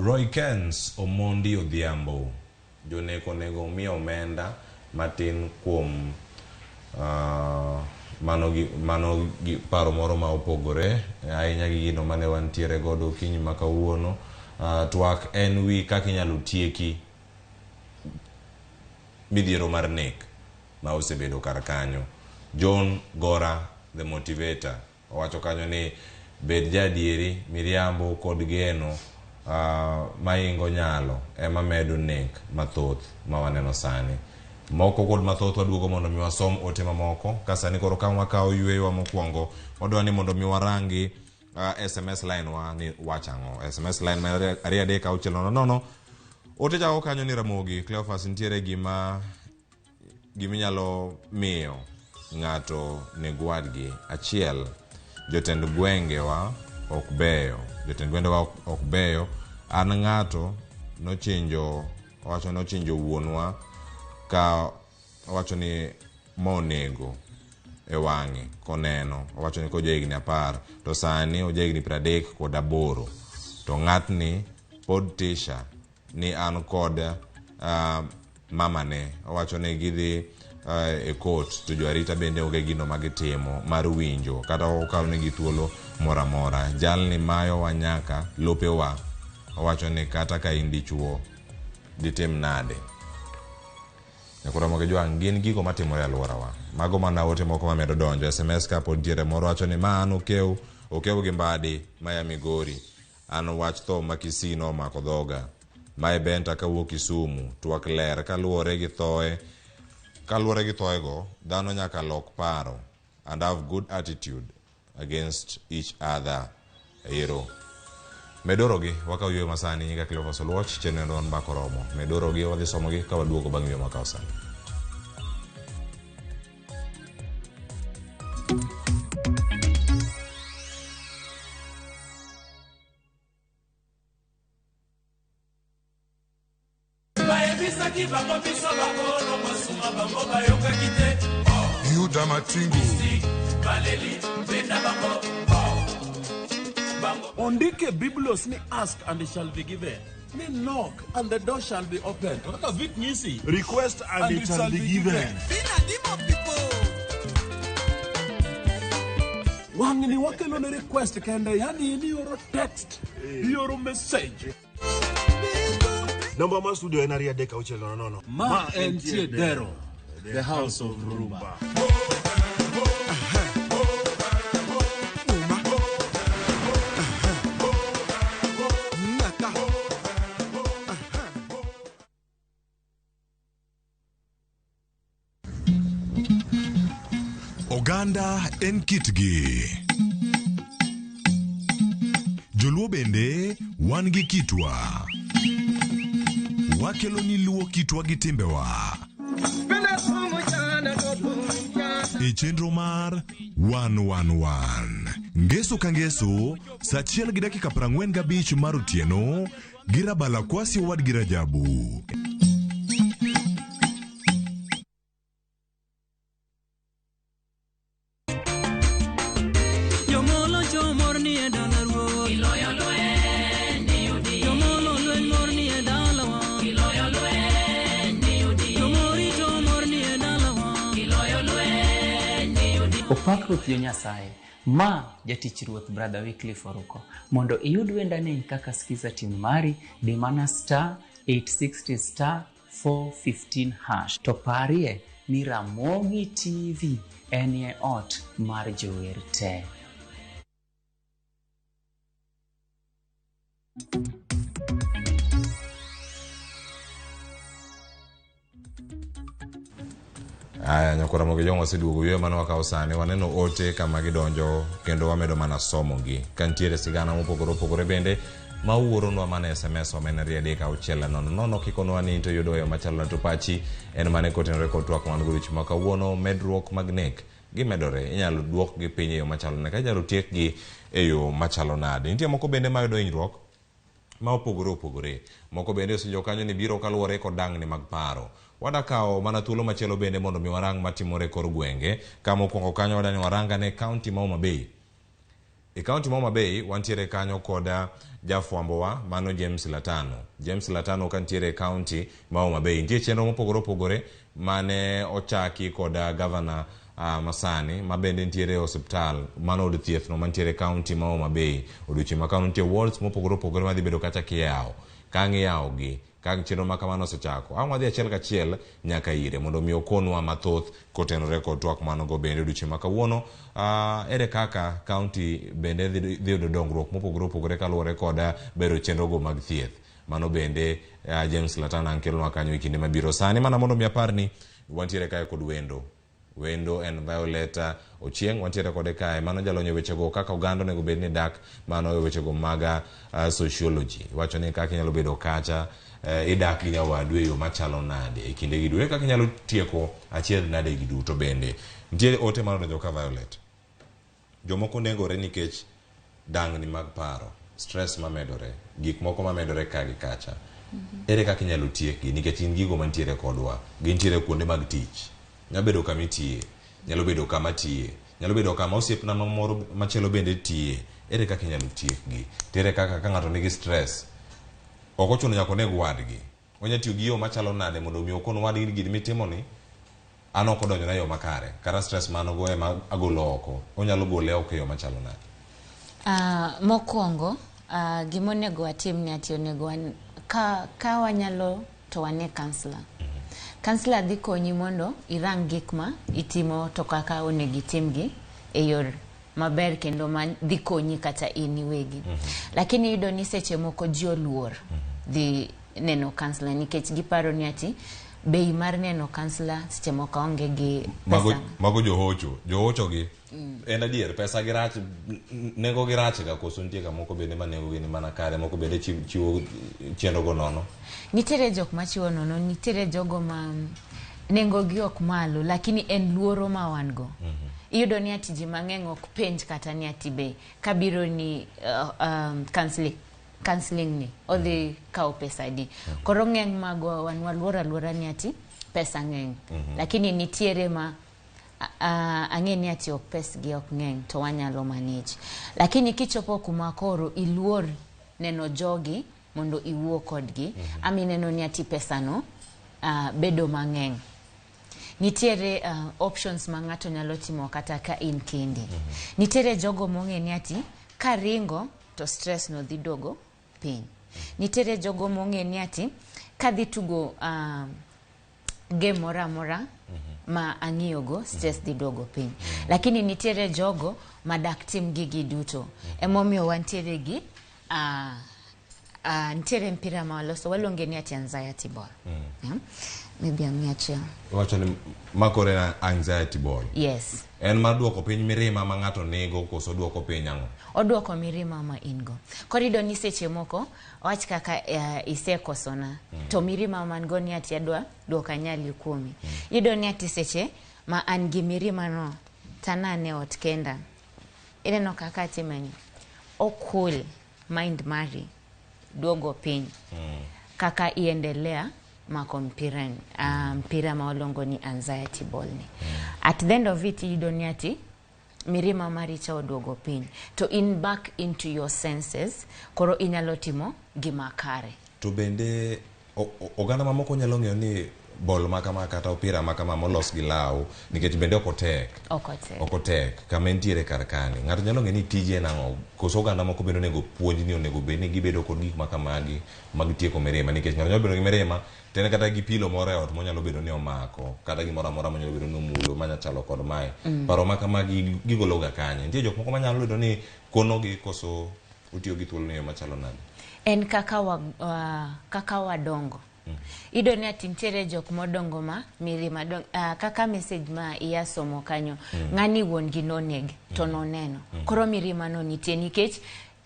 Roy Kens Omondi Odhiambo. Jonek onego omi omenda matin kuom mano gi, mano gi paro moro ma opogore ahinya gi gino mane wantiere godo okinyi ma kawuono. Twak en wi kaka inyalo tieki midhiero mar nek ma osebedo kar kanyo. John Gora the motivator owacho kanyo ni bed jaadieri, miriambo kod geno maingo nyalo ema medo nek mathoth ma waneno sani. Moko kod mathoth waduogo mondo mi wasom ote mamoko. Ka sani koro ka wakawo yueyowa mokwongo, wadwa ni mondo mi warangi SMS line wa ni wach ang'o. SMS line ma 23600. Ote chako kanyo ni Ramogi Cleophas nitiere gima giminyalo miyo ng'ato neg wadgi. Achiel, jotend gwengewa ok beyo. Jotend gwengewa ok beyo. An ng'ato nochinjo, owacho nochinjo wuonwa ka owacho ni monego e wang'e koneno. Owacho ni koja higni 10 to sani oja higni 38 to ng'atni pod tisha ni an kod mamane. Owacho ni gidhi e court to jo arita bende onge gino magitimo mar winjo kata okaw negi thuolo moro amora. Jalni mayowa nyaka lopewa. Owacho ni kata ka in dichuo ditim nade. Nyakoro Ramogi Jwang' gin gigo matimore e alworawa. Mago mana ote moko mamedo donjo. SMS ka pod nitiere moro wacho ni ma an okew gi Mbadi maya Migori. An wach tho ma Kisii nomako dhoga. Mae Benta kawuok Kisumu. Twak ler kaluwore gi thoe. Kaluwore gi thoego, dhano nyaka lok paro and have good attitude against each other. Ero. Medorogi wakaw yweyo masani. Nyinga Cleophas Oluoch, chenro en Mbaka Oromo. Medorogi wadhi somogi ka waduogo bang' yweyo makawo sani. Bayebisaki bango biso bakolo kosunga bango bayokaki te. Yuda Matingu. Baleli benda bango. Ondike Biblos ni ask and it shall be given. Ni knock and the door shall be opened. Kaka vit nyisi. Request and it shall be given. Wang'ni wakelo ne request kende, yani in ioro text, ioro message. Namba mar studio en 23600. Ma entie Dero, the house of Rumba. Oganda en kitgi. Joluo bende wan gi kitwa. Wakelo ni luo kitwa gi timbewa. E chenro mar 111. Ngeso ka ngeso, saa 1:45 mar otieno, gi Rabala Kwasi owadgi Rajabu. Jomolo chomor ni e dala ruoth. Iloyo lweny ni Jomolo lweny mor ni e dalawa. Iloyo lweny ni Jomorito mor ni e dalawa. Iloyo lweny ni Opak Ruoth jo Nyasaye. Ma jatich Ruoth Brother Wycliffe Oruko. Mondo iyud wendani kaka skiza tune mari, di mana star 860 star 415 hash. To parie ni Ramogi TV enie ot mar jower te. Aya, nyakoro Ramogi Jwang' waseduogo yweyo mane wakawo sani. Waneno ote kama gidonjo kendo wamedo mana somogi. Ka nitiere sigana mopogore opogore bende ma uoronwa mana SMS wa ma en 23600 kikonwa ni to yudo yo machalo na to pachi en mane kotenore kod twak man godo ma kawuono. Medruok mag nek gimedore, inyalo duokgi piny e yo machalo nade, inyalo tiekgi e yo machalo nade. Nitie moko bende mayudo hinyruok ma opogore opogore. Moko bende osinjo kanyo ni biro kaluwore kod dang'ni mag paro. Wadakawo mana thuolo machielo bende mondo mi warang matimore e kor gwenge. Ka mokwongo kanyo wadani warang ane kaunti ma Homa Bay. E kaunti ma Homa Bay wantiere kanyo kod jafwambowa mano James Latano. James Latano ka ntiere e kaunti ma Homa Bay. Nitie chenro mopogore opogore mane ochaki kod gavana masani ma bende ntiere e osiptal mano od thieth no mantiere e kaunti ma Homa Bay. Odiochieng' ma kawuono nitie wards mopogore opogore madhi bedo kacha kiyawo. Ka ang' iyawogi, ka chenro ma kamano osechako, ang' wadhi achiel kachiel nyaka ire mondo mi okonwa mathoth kotenore kod twak manogo bende odiochieng' ma kawuono. Ere kaka kaunti bende dhi yudo dongruok mopogore opogore kaluwore kod bero chenrogo mag thieth. Mano bende James Latana ang' kelonwa kanyo e kinde mabiro. Sani mana mondo mi apar ni wantiere kae kod wendo. Wendo en Violet Ochieng', wantiere kode kae. Mano jalony e wechego kaka oganda onego bed ni dak, mano e wechego mag sociology. Iwacho ni kaka inyalo bedo kacha, idak gi nyawadu e yo machalo nade e kinde gi duto, kaka inyalo tieko achiedh nade gi duto bende. Nitie ote mano donjo ka Violet. Jomoko negore nikech dang'ni mag paro, stress mamedore, gik moko mamedore ka gi kacha. Ere kaka inyalo tiekgi nikech gin gigo mantiere kodwa, gintiere kuonde mag tich. Nyalo bedo kama itiye, nyalo bedo kama tiye, nyalo bedo kama osiepna mamoro machielo bende tiye. Ere kaka inyalo tiekgi? To ere kaka ka ng'ato nigi stress, ok ochuno nyaka oneg wadgi. Onya tiyo gi yo machalo nade mondo mi okon wadgi ni gima itimoni an ok odonjona e yo makare, kata stress ma an go ema agolo oko. Onyalo gole oko e yo machalo nade? Mokwongo, gima onego watim ni ati onego wan, ka wanyalo to wane counselor. Counselor dhi konyi mondo irang gik ma itimo to kaka onego itimgi e yor maber kendo ma dhi konyi kata in iwegi. Lakini iyudo ni seche moko ji oluor dhi neno counselor nikech giparo ni ati bei mar neno counselor seche moko onge gi pesa. Mago johocho, johocho gi. En adier pesa gi rach, nengo gi rach ga koso nitie kamoko bende ma nengo gi ni mana kare, moko bende chiwo chenro go nono. Nitiere jok machiwo nono, nitiere jogo ma nengo gi ok malo, lakini en luoro ma wan go. Iyudo ni ati ji mang'eny ok penj kata ni ati be kabiro ni counseling ni odhi kawo pesa adi. Koro ng'eny magwa wan waluoro aluora ni ati pesa ng'eny. Lakini nitiere ma ang'e ni ati ok pesgi ok ng'eny to wanyalo manage. Lakini kichopo kuma koro iluor neno jogi mondo iwuo kodgi, ama ineno ni ati pesano bedo mang'eny. Nitiere options ma ng'ato nyalo timo kata ka in kendi. Nitiere jogo mong'e ni ati karingo to stress no dhi duogo piny. Nitiere jogo mong'e ni ati kadhi tugo game moro amora ma ang'iyogo stress dhi duogo piny. Lakini nitiere jogo madak tim gigi duto. Emomiyo wantiere gi nitiere mpira ma waloso waluonge ni ati anxiety ball. Yeah? Maybe ami achiel. Iwacho ni makore en anxiety ball. Yes. En mar duoko piny mirima ma ng'ato nigo koso duoko piny ang'o? Oduoko mirima ma in go. Koro iyudo ni seche moko wach kaka isekosona to mirima man go ni ati adwa duoko anyali kuomi. Iyudo ni ati seche ma an gi mirima no tanane ot kenda. Ineno kaka atimeni. O cool mind mari duogo piny. Kaka iendelea mako mpira, mpira ma waluongo ni anxiety ball ni. At the end of it iyudo ni ati mirima mari cha oduogo piny to in back into your senses, koro inyalo timo gima kare. To bende oganda mamoko nyalo ng'eyo ni bol ma kama kata opira ma kama molos gi law nikech bende ok otek. Ok otek. Ok otek kama entiere kar kani. Ng'ato nyalo ng'eyo ni tije en ang'o, koso oganda moko bende onego puonj ni onego bed ni gibedo kod gik ma kamagi mag tieko mirima nikech ng'ato nyalo bedo gi mirima to en kata gi pilo moro e ot monyalo bedo ni omako kata gimoro amora monyalo bedo ni omulo manya chalo kod mae. Paro ma kamagi gigolo ga kanye? Nitie jok moko manyalo bedo ni konogi koso utiyo gi thuolo ni e yo machalo nade? En kaka kaka wadongo. Iyudo ni ati nitiere jok modongo ma mirima kaka message ma iya somo kanyo. Ng'ani wuon gi noneg to noneno. Koro mirima no nitie nikech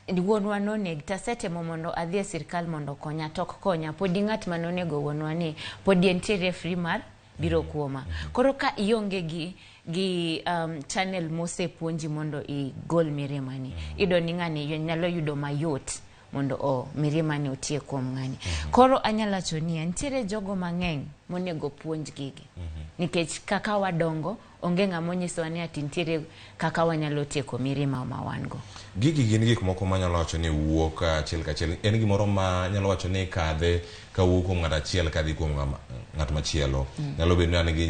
wuonwa noneg tasetemo mondo adhi e sirkal mondo okonya to ok konya. Podi ng'at manonego wuonwa ni podi entiere free mar biro kuoma. Koro ka ionge gi channel mosepuonji mondo igol mirima ni, iyudo ni ng'ani nyalo yudo mayot mondo o mirima ni otiek kuom ng'ani. Koro anyalo wacho niya, nitiere jogo mang'eny monego puonj gigi. Nikech kaka wadongo, onge ng'ama onyisowa ni ati nitiere kaka wanyalo tieko mirima ma wan go. Gigi gin gik moko manyalo wacho ni wuok achiel kachiel. En gimoro ma nyalo wacho ni kadhe kawuok kuom ng'ato achiel kadhi kuom ng'at machielo. Nyalo bedo ni an gi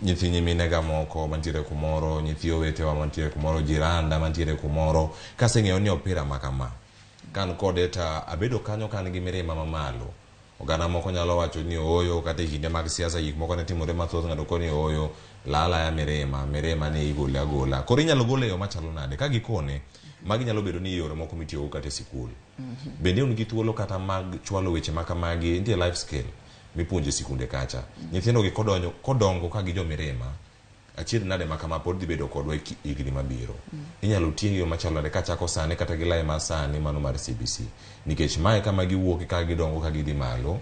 nyithi nyiminega moko mantiere kumoro, nyithi owetewa mantiere kumoro, jiranda mantiere kumoro. Kaseng'eyo ni opira ma kama, ka an kode to abedo kanyo ka an gi mirima mamalo. Oganda moko nyalo wacho ni ooyo kata e kinde mag siasa gik moko ne timore mathoth ng'ato koni ooyo la alaya mirima, mirima ni igole agola. Koro inyalo gole e yo machalo nade? Ka gikone, magi nyalo bedo ni yore moko mitiyogo kata e sikul. Bende un gi thuolo kata mag chwalo weche ma kamagi, nitie life skill mipuonjo e sikunde kacha. Nyithindo gi kodonjo, kodongo ka gi jo mirima, achiedh nade ma kama pod dhi bedo kodwa e higni mabiro. Inyalo tieng' yo machalo nade kachako sani kata gi lai ma sani mano mar CBC. Nikech mae kama giwuoke ka gidongo ka gidhi malo,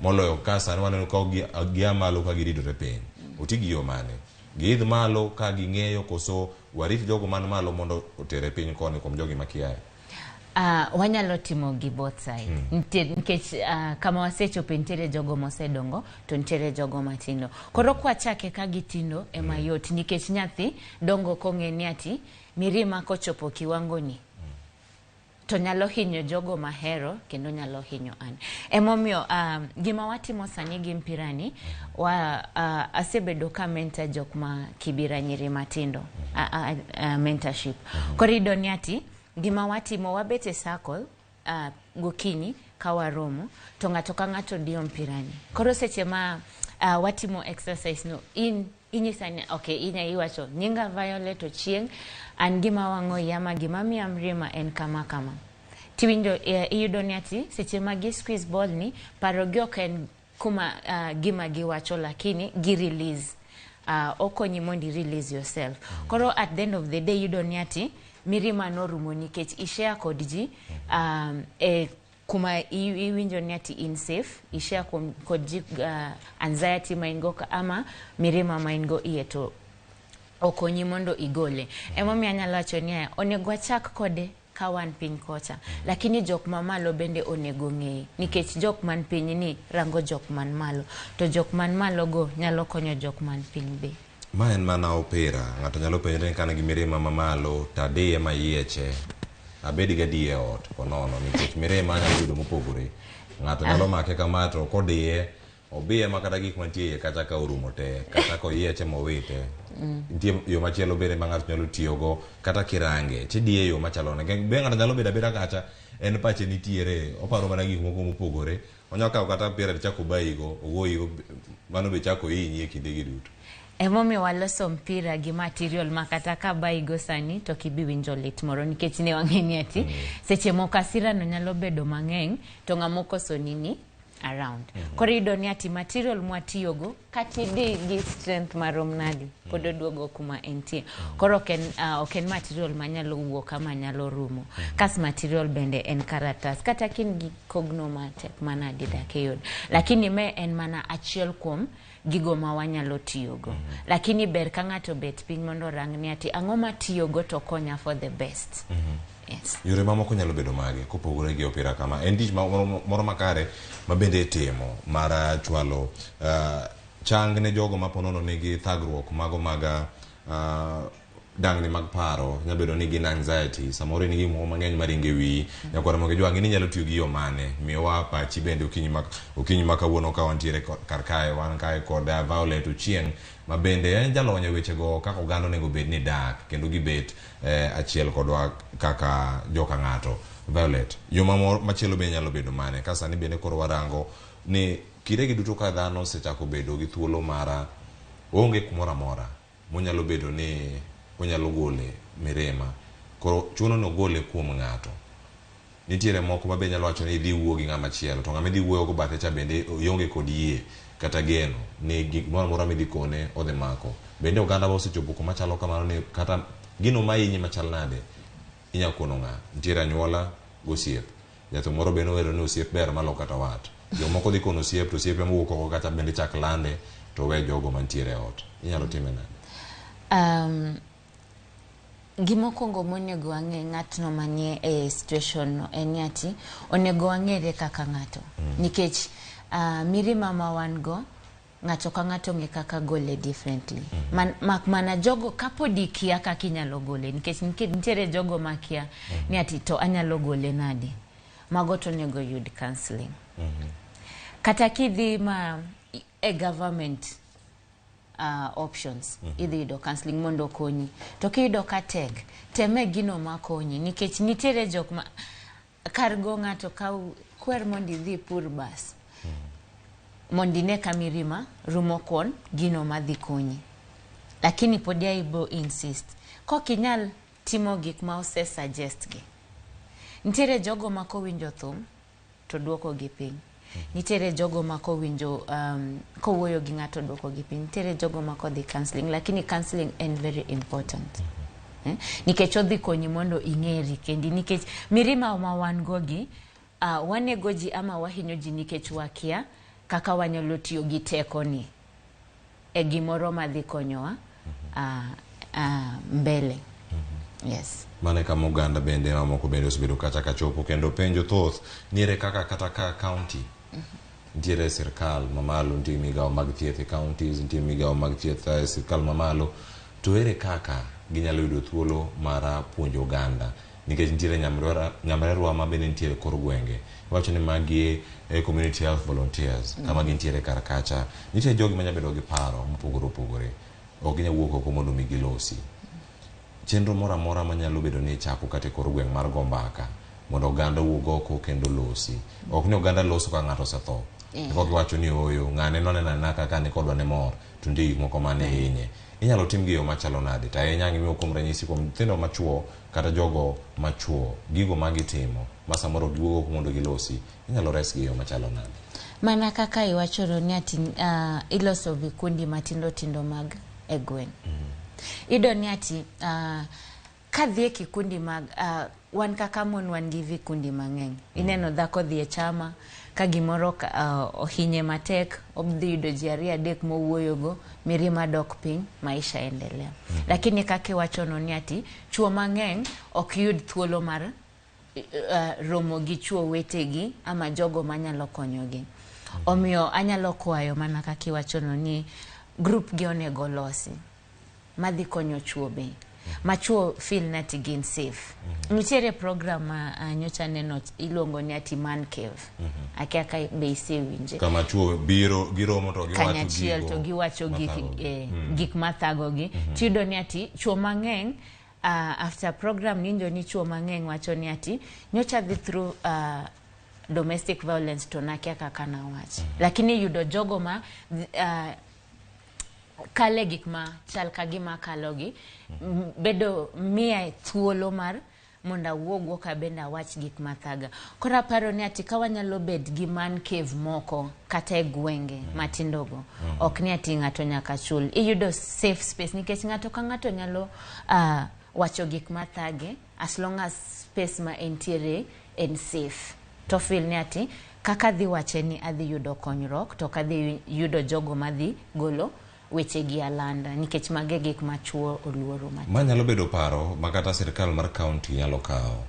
moloyo ka sani waneno ka gia malo ka giridore piny. Oti gi yo mane? Giidh malo ka ging'eyo koso warit jogo man malo mondo otere piny koni kuom jogi makiaye? Wanyalo timo gi both side. Nikech kama wasechope nitiere jogo mosedongo to nitiere jogo matindo. Koro kwachake ka gitindo ema yot nikech nyathi dongo kong'e ni ati mirima kochopo kiwango ni to nyalo hinyo jogo mahero kendo nyalo hinyo an. Emomiyo gima watimo sani gi mpira ni asebedo ka mentor jok ma Kibira nyiri matindo mentorship. Koro iyudo ni ati gima watimo wabet e circle gokinyi ka waromo to ng'ato ka ng'ato diyo mpirani. Koro seche ma watimo exercise no in inyisa ni okay inya iwacho nyinga Violet Ochieng an gima wang'o iya ama gima miya mrima en kama kama. Tiwinjo iyudo ni ati seche ma gi squeeze ball ni paro gi ok en kuma gima giwacho lakini gi release. Okonyi mondo i release yourself. Koro at the end of the day iyudo ni ati mirima norumo nikech i share kod ji e kuma iwinjo ni ati in safe, i share kod ji anxiety ma in go ama mirima ma in go iye to okonyi mondo igole. Emomiyo anyalo wacho niya, onego wachak kode ka wan piny kocha, lakini jok mamalo bende onego ng'e nikech jok man piny ni rango jok man malo to jok man malo go nyalo konyo jok man piny be. Ma en mana opira, ng'ato nyalo penjore ni ka an gi mirima mamalo to adiye mayieche, abed gadier e ot ponono nikech mirima anyalo yudo mopogore. Ng'ato nyalo make kama to kodiye, obiye ma kata gik mantie iye kacha ka orumo te, kata koyieche mowite. Nitie yo machielo bende ma ng'ato nyalo tiyogo kata kirange, tidiye e yo machalo nade. Be ng'ato nyalo bedo abeda kacha, en pache nitiere, oparo mana gik moko mopogore. Onyalo kawo kata mpira to chako obayigo, ogoyigo, mano be chako ohinyi e kindegi duto. Emomiyo waloso mpira gi material ma kata ka bayigo sani to ok ibi winjo lit moro nikech ne wang'e ni ati seche moko hasira no nyalo bedo mang'eny to ng'ama okosoni ni around. Koro iyudo ni ati material mwatiyogo kata idhi gi strength marom nadi pod oduogo kuma entie. Koro ok en material manyalo wuok ama nyalo rumo. Kas material bende en karatas kata ka in gi kogno matek manadi dak iyud. Lakini me en mana achiel kuom gigo ma wanyalo tiyogo. Lakini ber ka ng'ato obet piny mondo orang ni ati ang'o matiyogo to konya for the best. Yes. Yore mamoko nyalo bedo mage kopogore gi opira kama? En tich moro makare ma bende itimo mar chwalo chang ne jogo ma ponono nigi thagruok mago mag dangni mag paro, nyalo bedo ni gin anxiety, samoro in gi gik moko mang'eny maringo e wiyi, nyakwar mondo ijwang'e ni inyalo tiyo gi yo mane? Miwa pachi bende okinyi ma kawuono ka wantiere kar kae, wan kae kod Violet Ochieng' ma bende en jalony e wechego kaka oganda onego bed ni dak kendo gibet achiel kodwa kaka joka ng'ato. Violet, yo machielo be nyalo bedo mane? Ka sani bende koro warango ni kindegi duto ka dhano osechako bedo gi thuolo mar onge kumoro amora monyalo bedo ni onyalo gole mirima, koro chuno ni ogole kuom ng'ato. Nitiere moko ma be nyalo wacho ni idhi wuo gi ng'ama chielo, to ng'ama idhi wuoyo go bathe cha bende ionge kod yie kata geno ni gimoro amora midhi kone odhi mako. Bende oganda wa osechopo kuma chalo kamano ni kata gino mahinyi machal nade inya kono ng'a? Nitiere anyuola gosiep. Jathum moro be nowero ni osiep ber malo kata wat. Jomoko dhi kono osiep to osiepe mowuok oko kacha bende chak lande to we jogo mantiere e ot. Inyalo time nade? Gimokwongo monego wang'e ng'atno manie e situation no en ni ati onego wang'ere kaka ng'ato nikech mirima ma wan go ng'ato ka ng'ato ong'e kaka gole differently. Mak mana jogo kapod ikia kaka inyalo gole nikech nitiere jogo makia ni ati to anyalo gole nade. Mago to onego yud counseling. Kata kidhi ma e government options idhi yudo counseling mondo okonyi. To kiyudo ka tek, teme gino makonyi nikech nitiere jok ma kar go ng'ato kaw kwer mondo idhi ipur bas mondo ine ka mirima rumo kuon gino madhi konyi. Lakini podi aibo insist. Kok inyal timo gik ma ose suggest gi. Nitiere jogo ma kowinjo thum to duoko gi piny. Nitiere jogo ma kowinjo kowuoyo gi ng'ato duoko gi piny. Nitiere jogo ma kodhi counseling, lakini counseling en very important. Nikech odhi konyi mondo ing'eri kendi nikech mirima ma wan go gi wanego ji ama wahinyo ji nikech wakia kaka wanyalo tiyo gi teko ni e gimoro madhi konyowa mbele. Yes. Mano e kama oganda bende mamoko bende osebedo kacha kachopo kendo penjo thoth niere kaka kata ka county nitiere sirkal mamalo, nitie migawo mag thieth e counties, nitie migawo mag thieth e sirkal mamalo, to ere kaka ginyalo yudo thuolo mar puonjo oganda nikech nitiere nyamrerwa ma bende nitiere kor gwenge iwacho ni magi e community health volunteers kama gintiere kar kacha nitie jogi manya bedo gi paro mopogore opogore ok ginyal wuok oko mondo mi gilosi chenro moro amora manyalo bedo ni ichako kata e kor gweng' mar go mbaka mondo oganda owuog oko kendo losi ok ni oganda loso ka ng'ato osetho eka giwacho ni ooyo ng'ane noneno anena kaka ni kodwa ne mor to nitie gik moko mane hinye inyalo tim gi e yo machalo nade to ahinya ngimiyo kuom ranyisi kuom nyithindo machuo kata jogo machuo gigo ma gitimo ma samoro ok giwuog oko mondo gilosi inyalo resgi e yo machalo nade Mana kaka iwachono ni ati iloso vikundi matindo tindo mag e gweng'. Iyudo ni ati kadhi e kikundi mag wan kaka mon wan gi vikundi mang'eny. Ineno dhako dhi e chama ka gimoro ohinye matek, odhi yudo ji ariyo adek mowuoyogo, mirima dok piny, maisha endelea. Lakini kaka iwachono ni ati chuo mang'eny ok yud thuolo mar romo gi chuo wetegi ama jogo manyalo konyogi. Omiyo anyalo kwayo mana kaka iwachono ni group gi onego losi madhi konyo chuo be ma chuo feel ni ati gin safe. Nitiere program ma nyocha neno iluongo ni ati man cave. Akia ka be isewinje. Kama chuo biro giromo to giwacho Kanyachiel gigo to giwacho gik, mathagogi. Gik mathagogi. Tiyudo ni ati chuo mang'eny after program ninjo ni chuo mang'eny wacho ni ati nyocha dhi through domestic violence to nakia kaka nawach. Lakini yudo jogo ma kale gik ma chal ka gima kalogi bedo miya thuolo mar mondo awuog oko abende awach gik mathaga. Koro aparo ni ati ka wanyalo bet gi man cave moko kata e gwenge matindogo, ok ni ati ng'ato nyaka chul. Iyudo safe space nikech ng'ato ka ng'ato nyalo wacho gik mathage as long as space ma entiere en safe. To feel ni ati kaka adhi wache ni adhi yudo konyruok to ok adhi yudo jogo madhi golo weche gi alanda nikech mago e gik ma chuo oluoro matek. Ma nyalo bedo paro ma kata sirkal mar county nyalo kawo.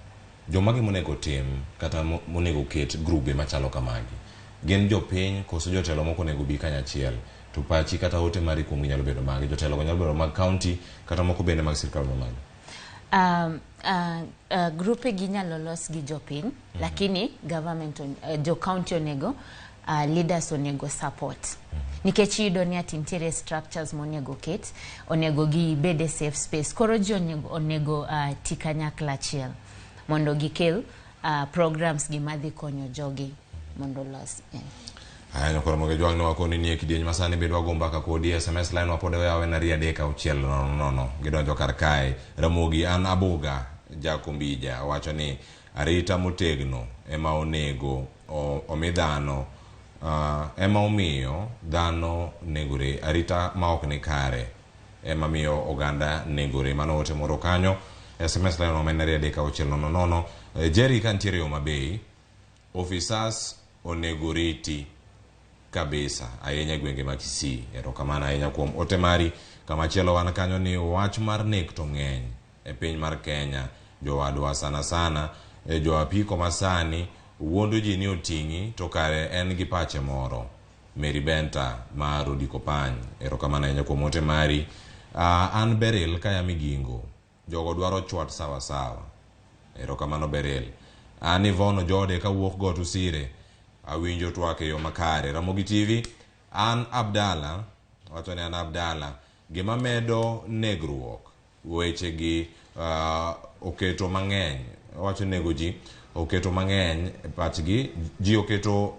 Jomage monego tim kata monego ket grube machalo kamagi? Gin jopiny koso jotelo moko onego bi kanyachiel? To pachi kata ote mari kuomgi nyalo bedo mage? Jotelo go nyalo bedo mag county kata moko bende mag sirkal mamalo? Grupe gi nyalo los gi jopiny, lakini government jo county onego leaders onego support. Nikech iyudo ni ati nitiere structures monego ket, onego gibed e safe space. Koro ji onego ti kanyakla achiel mondo gikel programs gi madhi konyo jogi mondo los. Aya nyakoro moge jwang' ne wakoni ni e kidieny masani bed wago mbaka kodi SMS line wapod oyawe en 23600 gidonjo kar kae. Ramogi an Abuga Jakombija wacho ni arita motegno ema onego omi dhano ema omiyo dhano negore arita ma ok ni kare ema miyo oganda negore. Mano ote moro kanyo SMS line wa en 23600. Jerry ka nitiere Homa Bay, officers onego riti kabisa ahinya e gwenge ma Kisii. Erokamano ahinya kuom ote mari. Kamachielo wan kanyo ni wach mar nek to ng'eny. e piny mar Kenya. Jowadwa sana sana e jo apiko masani wuondo ji ni oting'i to kare en gi pache moro. Mary Benta mar Odikopany, erokamano ahinya kuom ote mari. An Beryl kaya Migingo, jogo dwaro chwat sawa sawa. Erokamano Beryl. An Yvonne Ojode kawuok Got Usire, awinjo twak e yo makare. Ramogi TV, an Abdalla, wacho ni an Abdalla, gima medo negruok weche gi oketo mang'eny, owacho nego ji oketo mang'eny e pachgi, ji oketo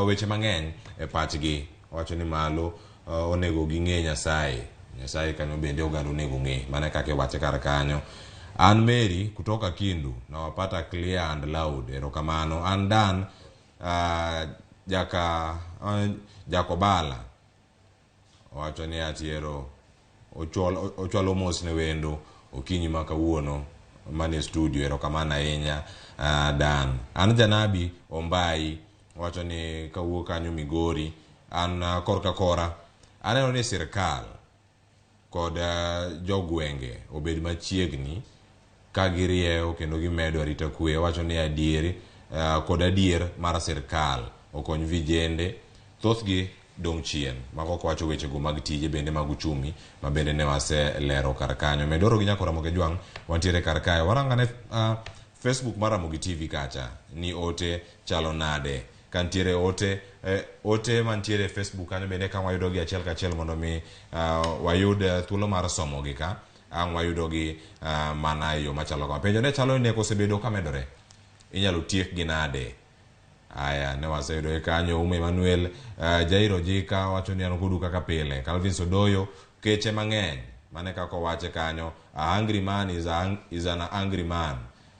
weche mang'eny e pachgi. Owacho ni malo onego ging'e Nyasaye. Nyasaye kanyo bende oganda onego ng'e. Mano e kaka iwache kar kanyo. An Mary kutoka Kindu, nawapata clear and loud. Erokamano. An Dan jaka Jakobala. Owacho ni atiero ochwalo mos ne wendo okinyi ma kawuono manie studio. Erokamano ahinya Dan. An Janabi Ombai. Owacho ni kawuok kanyo Migori. An korka kora aneno ni sirkal kod jogwenge obed machiegni ka girieyo kendo gimedo arita kwe. Owacho ni adier kod adier mar sirkal okony vijende, thothgi dong' chien. Mago ok wacho wechego mag tije bende mag uchumi ma bende ne waselero kar kanyo. Medoro gi nyako Ramogi Jwang' wantiere kar kae. Warangane Facebook mar Ramogi TV kacha ni ote chalo nade. Ka nitiere ote, ote mantiere e Facebook kanyo bende ka wayudogi achiel kachiel mondo mi wayud thuolo mar somogi ka ang' wayudogi mana e yo machalo kama. Penjo ne chalo ni nek osebedo ka medore. Inyalo tiekgi nade? Aya, ne waseyudo kanyo Uma Emmanuel, Jairo Jika wacho ni an kodu kaka pile. Calvin Sodoyo, keche mang'eny. Mane kaka owache kanyo. A hungry man is an angry man.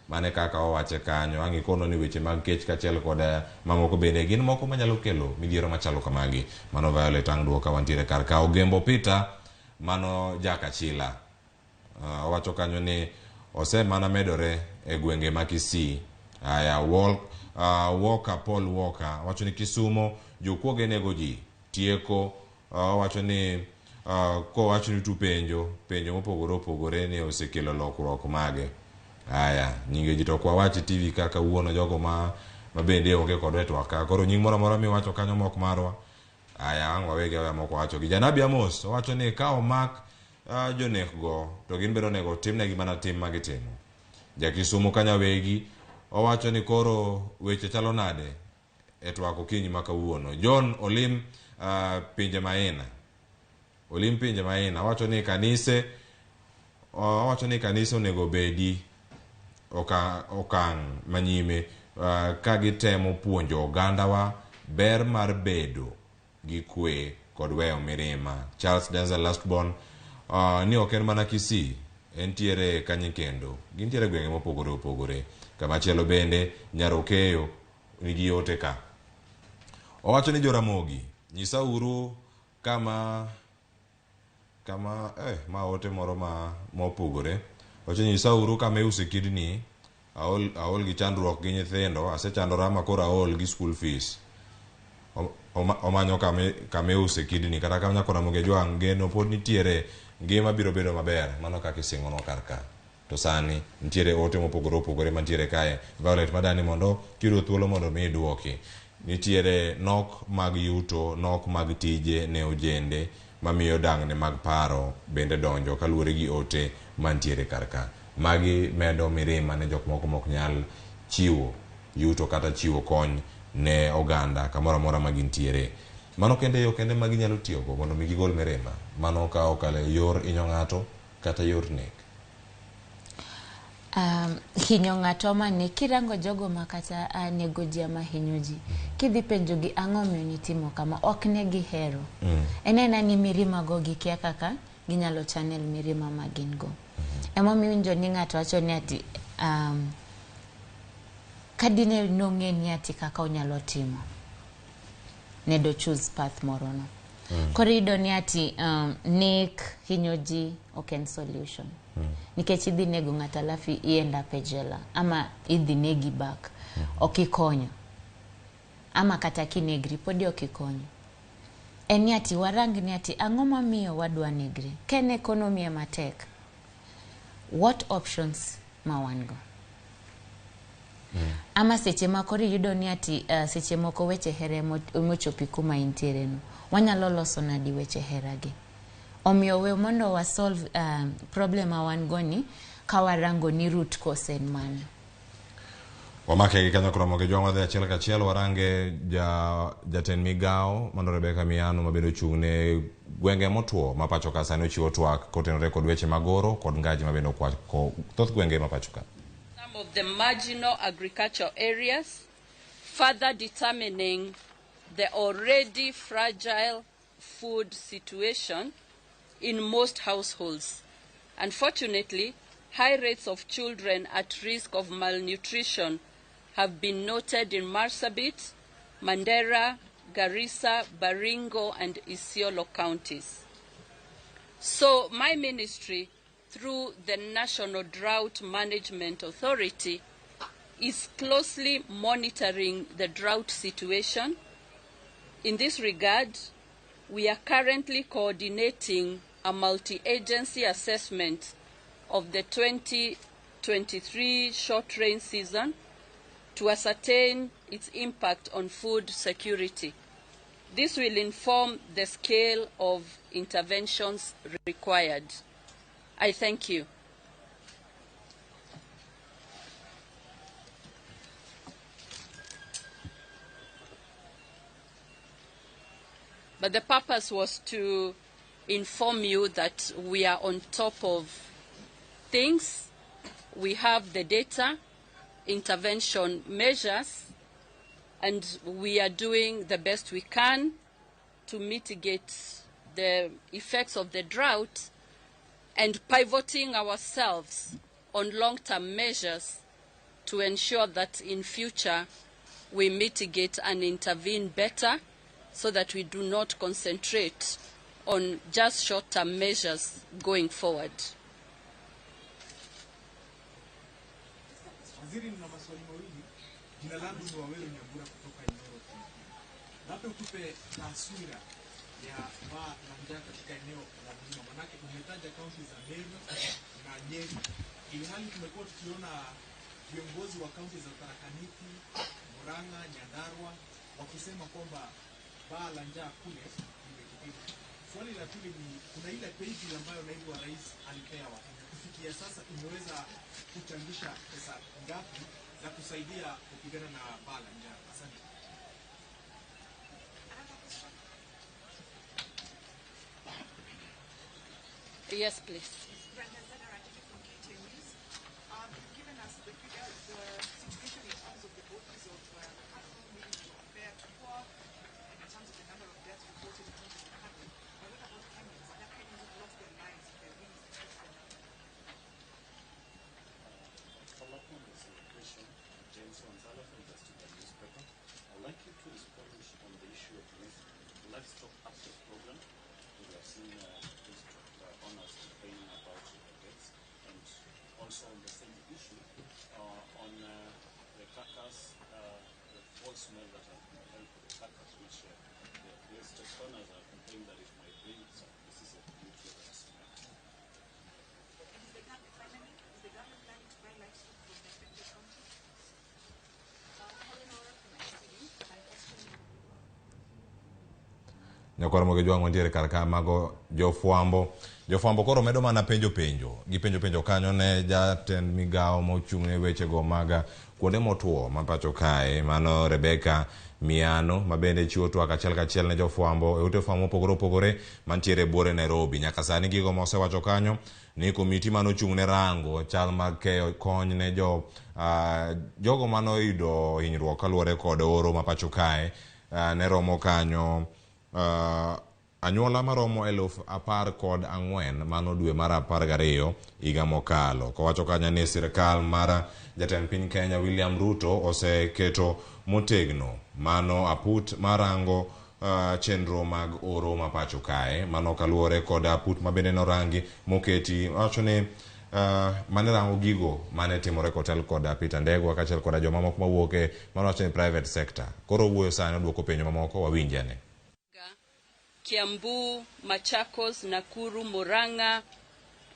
Mane kaka owache kanyo. Ang' ikono ni weche mag kech kaachiel kod mamoko bende gin moko manyalo kelo midhiero machalo kamagi. Mano Violet ang' duoka wantiere kar ka. Ogembo Peter, mano Jakachila. Owacho kanyo ni osemana medore e gwenge ma Kisii. Aya, Walker Paul Walker wacho ni Kisumo jokuoge nego ji tieko. Owacho ni kowacho ni tu penjo penjo mopogore opogore ni osekelo lokruok mage. Aya, nyinge ji to ok wawach e TV ka kawuono jogo ma bende onge kod e twak ka. Koro nying moro amora miwacho kanyo mok marwa. Aya, ang' wawegi aweya mok wawacho gi. Janabi Amos owacho ni ka omak jonek go to gin bende onego timnegi mana tim ma gitimo. Jakisumo Kanyawegi owacho ni koro weche chalo nade e twak okinyi ma kawuono. John Olim Pinje Maina. Olim Pinje Maina owacho ni kanise owacho ni kanisa onego bedi okang' manyime ka gitemo puonjo ogandawa ber mar bedo gi kwe kod weyo mirima. Charles Denzel Lastborn ni ok en mana Kisii, entiere kanye kendo. Gintiere gwenge mopogore opogore. Kamachielo bende Nyarokeyo nigi ote ka. Owacho ni Joramogi, nyisauru kama ma ote moro ma mopogore. Owacho ni nyisauru kama iuse kidni, aol gi chandruok gi nyithindo, asechandora ma koro aol gi school fees. Omanyo kama iuse kidni, kata kama nyako Ramogi Jwang' geno pod nitiere, ngima biro bedo maber, mano kaka isingonwa kar ka. To sani nitiere ote mopogore opogore mantiere kae. Violet madani mondo kiyudo thuolo mondo mi iduoki. Nitiere nok mag yuto, nok mag tije ne ojende mamiyo dang'ne mag paro bende donjo kaluwore gi ote mantiere kar ka. Magi medo mirima ne jok moko mok nyal chiwo yuto kata chiwo kony ne oganda kamoro amora ma gintiere. Mano kende yo kende ma ginyalo tiyogo mondo mi gigol mirima. Mano ka okalo e yor hinyo ng'ato kata yor nek. Hinyo ng'ato ama nek, kirango jogo ma kata nego ji ama hinyo ji, kidhi penjo gi ang'o miyo nitimo kama, ok ne gihero. En aena ni mirima go gikia kaka ginyalo channel mirima ma gin go. Emomiyo iwinjo ni ng'ato wacho ni ati kadine nong'e ni ati kaka onyalo timo, ne do choose path moro no. Koro iyudo ni ati nek hinyo ji ok en solution. Nikech idhi nego ng'ato alafu i end up e jela ama idhi negi back, ok ikonyo. Ama kata kinegri podi ok ikonyo. En ni ati warang ni ati ang'o mamiyo wadwa negre. Ka en economy ema tek. What options ma wan go? Ama seche ma koro iyudo ni ati seche moko weche hera emochopi kuma intiere no. Wanyalo loso nadi weche hera gi? Omiyo we mondo wa solve problem ma wan go ni ka warango ni root cause en mane. Wamake gi kanyo koromo gi jwang' wadhi achiel kachiel warange jatend migawo mano Rebecca Miano mabende ochung' ne gwenge motwo ma pacho ka sani ochiwo twak kotenore kod weche mag oro kod ngaji mabende okwako thoth gwenge ma pacho ka. Some of the marginal agricultural areas, further determining the already fragile food situation in most households. Unfortunately, high rates of children at risk of malnutrition have been noted in Marsabit, Mandera, Garissa, Baringo, and Isiolo counties. So my ministry, through the National Drought Management Authority, is closely monitoring the drought situation. In this regard, we are currently coordinating a multi-agency assessment of the 2023 short rain season to ascertain its impact on food security. This will inform the scale of interventions required. I thank you. But the purpose was to inform you that we are on top of things. We have the data, intervention measures, and we are doing the best we can to mitigate the effects of the drought and pivoting ourselves on long-term measures to ensure that in future we mitigate and intervene better so that we do not concentrate on just short-term measures going forward. Waziri, nina maswali mawili. Jina langu ni Waweru Nyambura kutoka Inooro TV. Labda utupe taswira ya baa la njaa katika eneo la mlima, manake umetaja kaunti za Meru na Nyeri, ilhali tumekuwa tukiona viongozi wa kaunti za Tharaka Nithi, Murang'a, Nyandarua wakisema kwamba baa la njaa kule limekithiri. Swali la pili ni kuna ile paybill ambayo naibu wa rais alipea Wakenya, kufikia sasa imeweza kuchangisha pesa ngapi za kusaidia kupigana na baa la njaa? Asante. Yes, please. Brenda Zagarajiji from KTN News. You've given us the figure, the situation in terms of the bodies of cattle, maybe to compare to poor, and in terms of the number of deaths reported in terms of the cattle. But what about Kenyans? Are there Kenyans who've lost their lives in their wings to them? Follow up on this question, James Wanzala from the Student Newspaper. I'd like you to respond on the issue of livestock access program. We have seen owners complaining about the deaths, and also on the same issue on the carcass, the foul smell that has been held for the carcass, which the livestock owners are complaining that it might bring some diseases due to the smell. And is the government planning to buy livestock from the affected counties? Helen Ora from STV. My question. Nyakwar Moge Jwang' wantiere kar ka mago jofwambo. Jofwambo koro medo mana penjo penjo. Gipenjo penjo kanyo ne jatend migawo mochung' ne wechego mag kuonde motwo ma pacho kae, mano Rebecca Miano, ma bende chiwo twak achiel kachiel ne jofwambo e ute fwambo mopogore opogore mantiere e buore Nairobi. Nyaka sani gigo mosewacho kanyo ni komiti manochung' ne rango chal mag keyo kony ne jogo manoyudo hinyruok kaluwore kod oro ma pacho kae, ne romo kanyo anyuola maromo 14,000 mano dwe mar 12 higa mokalo. Kowacho kanyo ni sirikal mar jatend piny Kenya William Ruto oseketo motegno mano aput marango chenro mag oro ma pacho kae, mano kaluwore kod aput mabende norangi moketi wacho ni mane rango gigo mane timore kotel kod Peter Ndegwa kaachiel koda jomamoko mawuok e mano wacho ni private sector. Koro wuoyo sani oduoko penjo mamoko wawinjane. Kiambu, Machakos, Nakuru, Murang'a,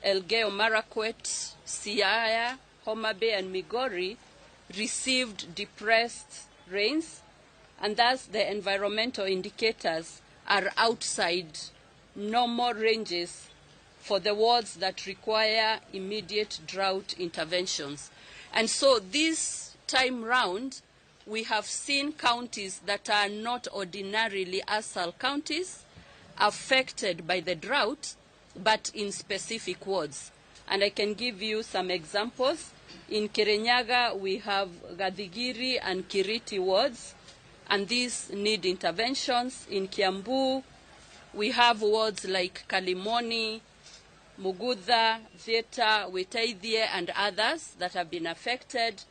Elgeyo Marakwet, Siaya, Homa Bay, and Migori received depressed rains, and thus the environmental indicators are outside normal ranges for the wards that require immediate drought interventions. And so this time round, we have seen counties that are not ordinarily ASAL counties affected by the drought, but in specific wards. And I can give you some examples. In Kirinyaga, we have Gathigiri and Kiriti wards, and these need interventions. In Kiambu, we have wards like Kalimoni, Mugutha, Theta, Witeithie, and others that have been affected.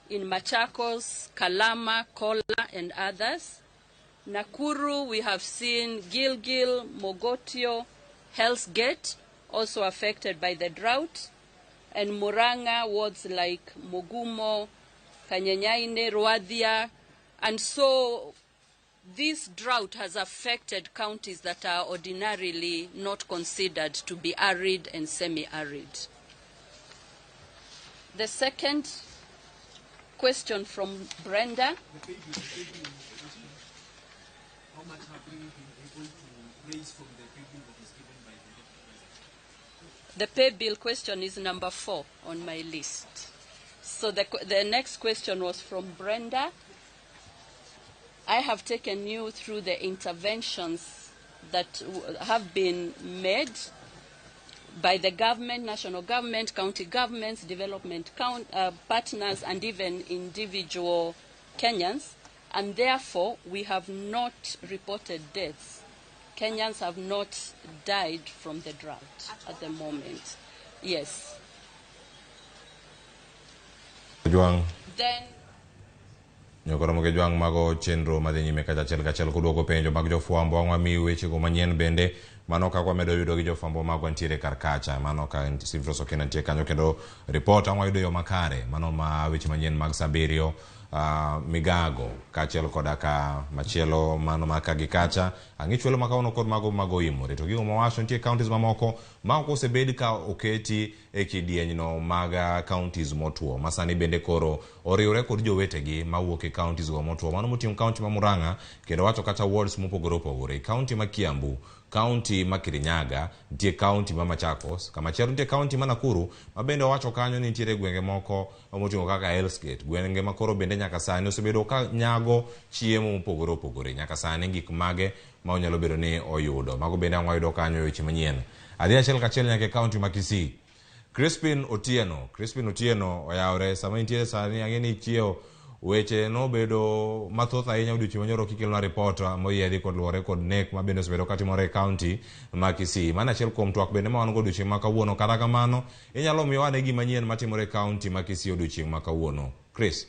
In Machakos, Kalama, Kola, and others. Nakuru, we have seen Gilgil, Mogotio, Hell's Gate, also affected by the drought. And Murang'a, wards like Mugumo, Kanyenyaine, Rwathia. And so this drought has affected counties that are ordinarily not considered to be arid and semi-arid. The second question from Brenda. The pay bill question. How much have we been able to raise from the pay bill that is given by the deputy president? The pay bill question is number 4 on my list. So the next question was from Brenda. I have taken you through the interventions that have been made by the government, national government, county governments, development partners, and even individual Kenyans. And therefore, we have not reported deaths. Kenyans have not died from the drought at the moment. Yes. Juang. Then Nyokoro moge Juang mago chenro madhi nyime kacha achiel kachiel koduoko penjo mag jofwambo ang' wamiyi wechego manyien bende mano kaka wamedo yudo gi jofwambo magwa ntiere kar kacha mano ka Sifros Okena nitie kanyo kendo ripot ang' wayudo yo makare mano ma weche manyien mag saa abiriyo migago kaachiel koda ka machielo mano ma ka gi kacha ang'i chwelo ma kawuono kod mago mag oimore to gigo mawacho nitie counties mamoko ma ok osebed ka oketi e kidienyno mag counties motwo ma sani bende koro oriwre kod jowetegi mawuok e counties go motwo mano moting'o county ma Murang'a kendo wacho kata wards mopogore opogore county ma Kiambu, county ma Kirinyaga, nitie county ma Machakos, kamachielo nitie county ma Nakuru ma bende owacho kanyo ni nitiere gwenge moko moting'o kaka Hell's Gate, gwenge ma koro bende nyaka sani osebedo ka nyago chiemo mopogore opogore nyaka sani gik mage ma onyalo bedo ni oyudo mago bende ang' wayudo kanyo e weche manyien. Adhi achiel kachiel nyaka e county ma Kisii. Crispin Otieno oyawre sama intiere sani ang'e ni ichiewo weche nobedo mathoth ahinya odiochieng' manyoro kikelonwa ripot moyiedhi kod luwore kod nek ma bende osebedo katimore e county ma Kisii. Mano achiel kuom twak bende ma wan go odiochieng' ma kawuono. Kata kamano inyalo miyowa ane gima nyien matimore e county ma Kisii odiochieng' ma kawuono. Chris.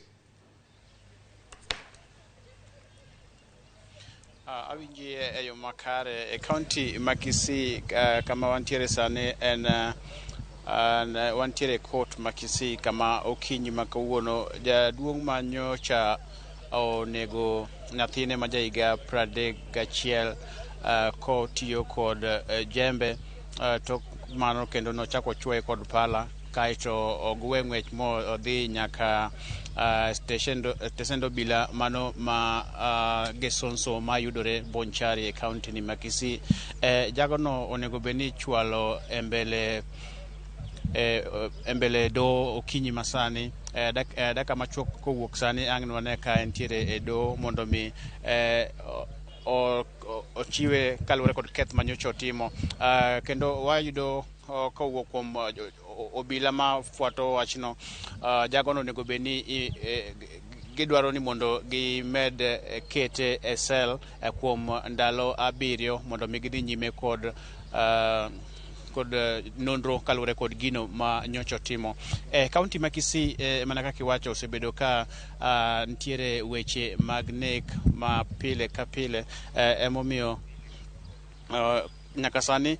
Awinji e yo makare e county ma Kisii kama wantiere sani en wantiere court ma Kisii kama okinyi ma kawuono jaduong' manyocha onego nyathine ma jahiga 31 kotiyo kod jembe tok mano kendo nochako chwoye kod pala kaeto ogwe ng'wech mo odhi nyaka stesend obila mano ma Gesonso mayudore Bonchari e county ni ma Kisii. Jagono onego bed ni ichwalo e mbele doho okinyi masani dakika machuok kowuok sani ang' nwane ka entiere e doho mondo mi ochiwe kaluwore kod keth manyocha otimo. Kendo wayudo kowuok kuom obila ma fuato wachno jagono onego bed ni gidwaro ni mondo gimed kete e sel kuom ndalo 7 mondo mi gidhi nyime kod nonro kaluwore kod gino ma nyocha otimo. Kaunti ma Kisii mana kaka iwacho osebedo ka nitiere weche mag nek ma pile ka pile emomiyo nyaka sani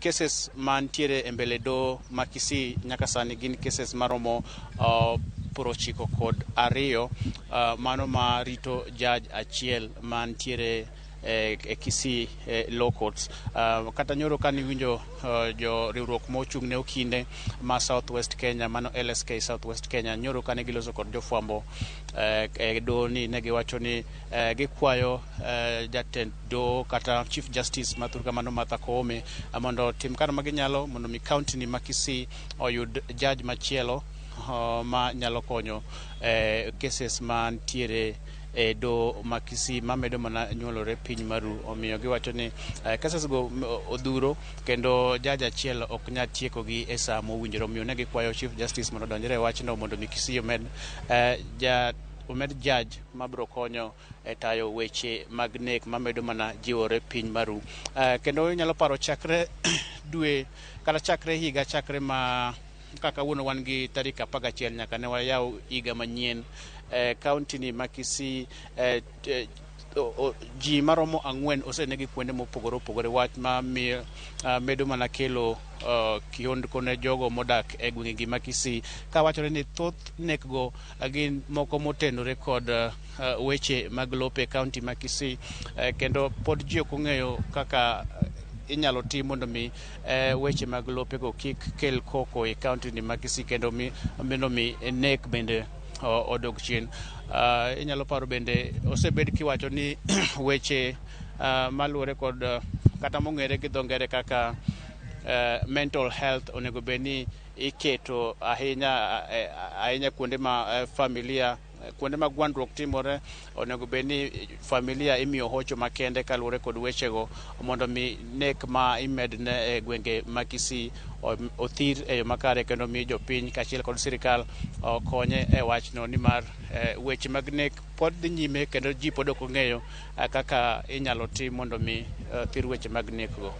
cases mantiere e mbele doho ma Kisii nyaka sani gin cases maromo 92 mano ma rito judge achiel mantiere e Kisii Law Courts. Kata nyoro kane iwinjo jo riwruok mochung' ne okinde ma South West Kenya, mano LSK South West Kenya, nyoro kane giloso kod jofwambo e doho ni ne giwacho ni gikwayo jatend doho kata Chief Justice ma thurka mano Martha Koome mondo otim kar ma ginyalo mondo mi county ni ma Kisii oyud judge machielo ma nyalo konyo cases mantiere e doho ma Kisii mamedo mana nyuolore piny maru. Omiyo giwacho ni cases go odhuro kendo judge achiel ok nyal tieko gi e saa mowinjore. Omiyo ne gikwayo Chief Justice mondo odonjre e wachno mondo mi Kisii omed judge mabiro konyo e tayo weche mag nek mamedo mana jiwore piny maru. Kendo inyalo paro chakre dwe kata chakre higa, chakre ma kaka kawuono wan gi tarik 11 nyaka ne wayaw higa manyien, county ni ma Kisii ji maromo 4 osenegi kuonde mopogore opogore, wach ma miyo medo mana kelo kihondko ne jogo modak e gwengegi ma Kisii, kawachore ni thoth nekgo gin moko motenore kod weche mag lope e county ma Kisii, kendo pod ji ok ong'eyo kaka inyalo tim mondo mi weche mag lopego kik kel koko e county ni ma Kisii kendo mondo mi nek bende odog chien. Inyalo paro bende osebed kiwacho ni weche maluwore kod kata mong'ere gi dho ngere kaka mental health onego bed ni iketo ahinya ahinya kuonde ma familia, kuonde ma gwandruok timore, onego bed ni familia imiyo hocho makende kaluwore kod wechego mondo mi nek ma imedne e gwenge ma Kisii othir e yo makare kendo mi jopiny kaachiel kod sirikal okonye e wachno, nimar weche mag nek pod dhi nyime kendo ji pod ok ong'eyo kaka inyalo tim mondo mi thir weche mag nek go.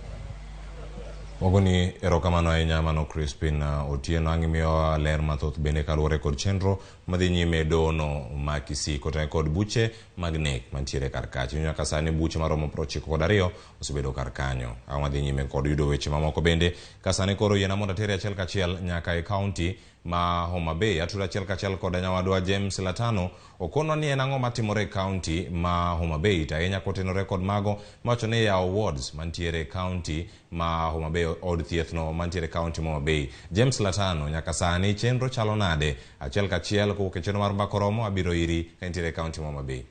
Wagoni erokamano ahinya mano Crispin Otieno ang' imiyowa ler mathoth bende kaluwore kod chenro madhi nyime e dohono ma Kisii kotenore kod buche mag nek mantiere kar kacha. Nyaka sani buche maromo 92 osebedo kar kanyo. Ang' wadhi nyime kod yudo weche mamoko bende ka sani koro yiena mondo atere achiel kachiel nyaka e kaunti ma Homa Bay. Atudo achiel kachiel kod nyawadwa James Latano okonwa ni en ang'o matimore e kaunti ma Homa Bay, to ahinya kotenore kod mago mawacho ni yawo wards mantiere e kaunti ma Homa Bay, od thieth no mantiere e kaunti ma Homa Bay. James Latano, nyaka sani chenro chalo nade? Achiel kachiel kowuok e chenro mar Mbaka Oromo abiro iri ka intiere e kaunti ma Homa Bay.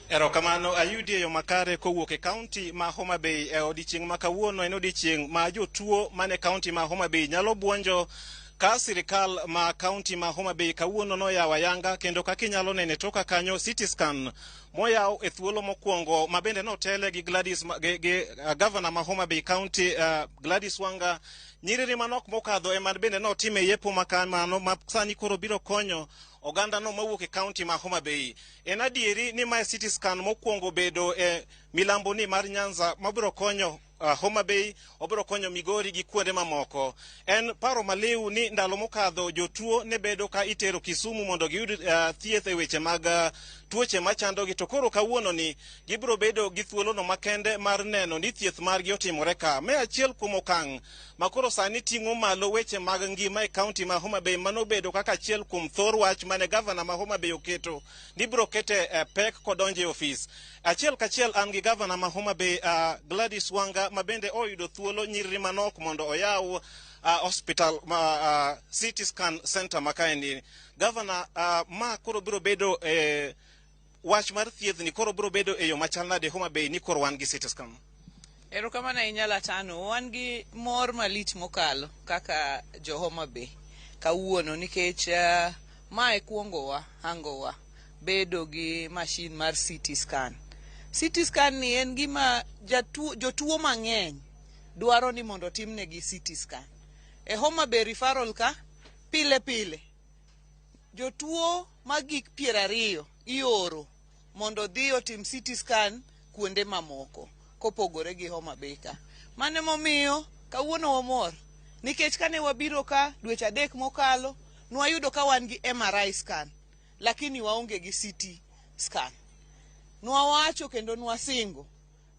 Erokamano ayudi e yo makare kowuok e kaunti ma Homa Bay e odiechieng' ma kawuono en odiechieng' ma jotuo mane kaunti ma Homa Bay nyalo buonjo ka sirikal ma kaunti ma Homa Bay kawuono noyawo ayanga kendo kaka inyalo nene toka kanyo CT scan moyaw e thuolo mokwongo ma bende notele gi Gladys gi gavana ma Homa Bay County Gladys Wanga. Nyiriri manok mokadho ema bende notime yepo makamano ma sani koro biro konyo oganda no mawuok e kaunti ma Homa Bay. En adieri ni mae CT scan mokwongo bedo e milambo ni mar Nyanza mabiro konyo Homa Bay, obiro konyo Migori gi kuonde mamoko. En paro maliw ni ndalo mokadho jotuo ne bedo ka itero Kisumu mondo giyud thieth e weche mag tuoche machandogi, to koro kawuono ni gibiro bedo gi thuolono makende mar neno ni thieth margi otimore ka. Me achiel kuom okang' ma koro sani ting'o malo weche mag ngima e kaunti ma Homa Bay manobedo kaka achiel kuom thor wach mane gavana ma Homa Bay oketo ni biro kete pek kodonjo e ofis. Achiel kachiel an gi gavana ma Homa Bay Gladys Wanga ma bende oyudo thuolo nyiriri manok mondo oyaw hospital ma CT scan center ma kaendi. Gavana, ma koro biro bedo wach mar thieth ni koro biro bedo e yo machal nade Homa Bay ni koro wan gi CT scan? Erokamano ahinya Latano, wan gi mor malich mokalo kaka jo Homa Bay kawuono nikech mae kuongowa hangowa bedo gi mashin mar CT scan. CT scan ni en gima jotuo mang'eny dwaro ni mondo otimnegi CT scan. E Homa Bay referral ka pile pile jotuo magik 20 ioro mondo dhi otim CT scan kuonde mamoko kopogore gi Homa Bay ka. Mano emomiyo kawuono wamor nikech kane wabiro ka dweche 3 mokalo nwayudo ka wan gi MRI scan lakini waonge gi CT scan. Nwawacho kendo nwasingo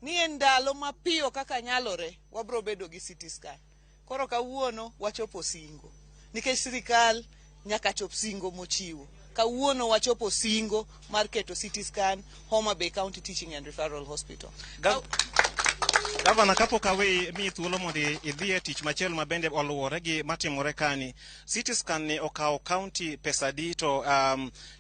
ni e ndalo mapiyo kaka nyalore wabiro bedo gi CT scan. Koro kawuono wachopo singo nikech sirikal nyaka chop singo mochiwo. Kawuono wachopo singo mar keto CT scan Homa Bay County Teaching and Referral Hospital. Gavana, kapok aweyi miyi thuolo mondo idhi e tich machielo ma bende oluwore gi matimore kani, CT scan ni okawo county pesa adi to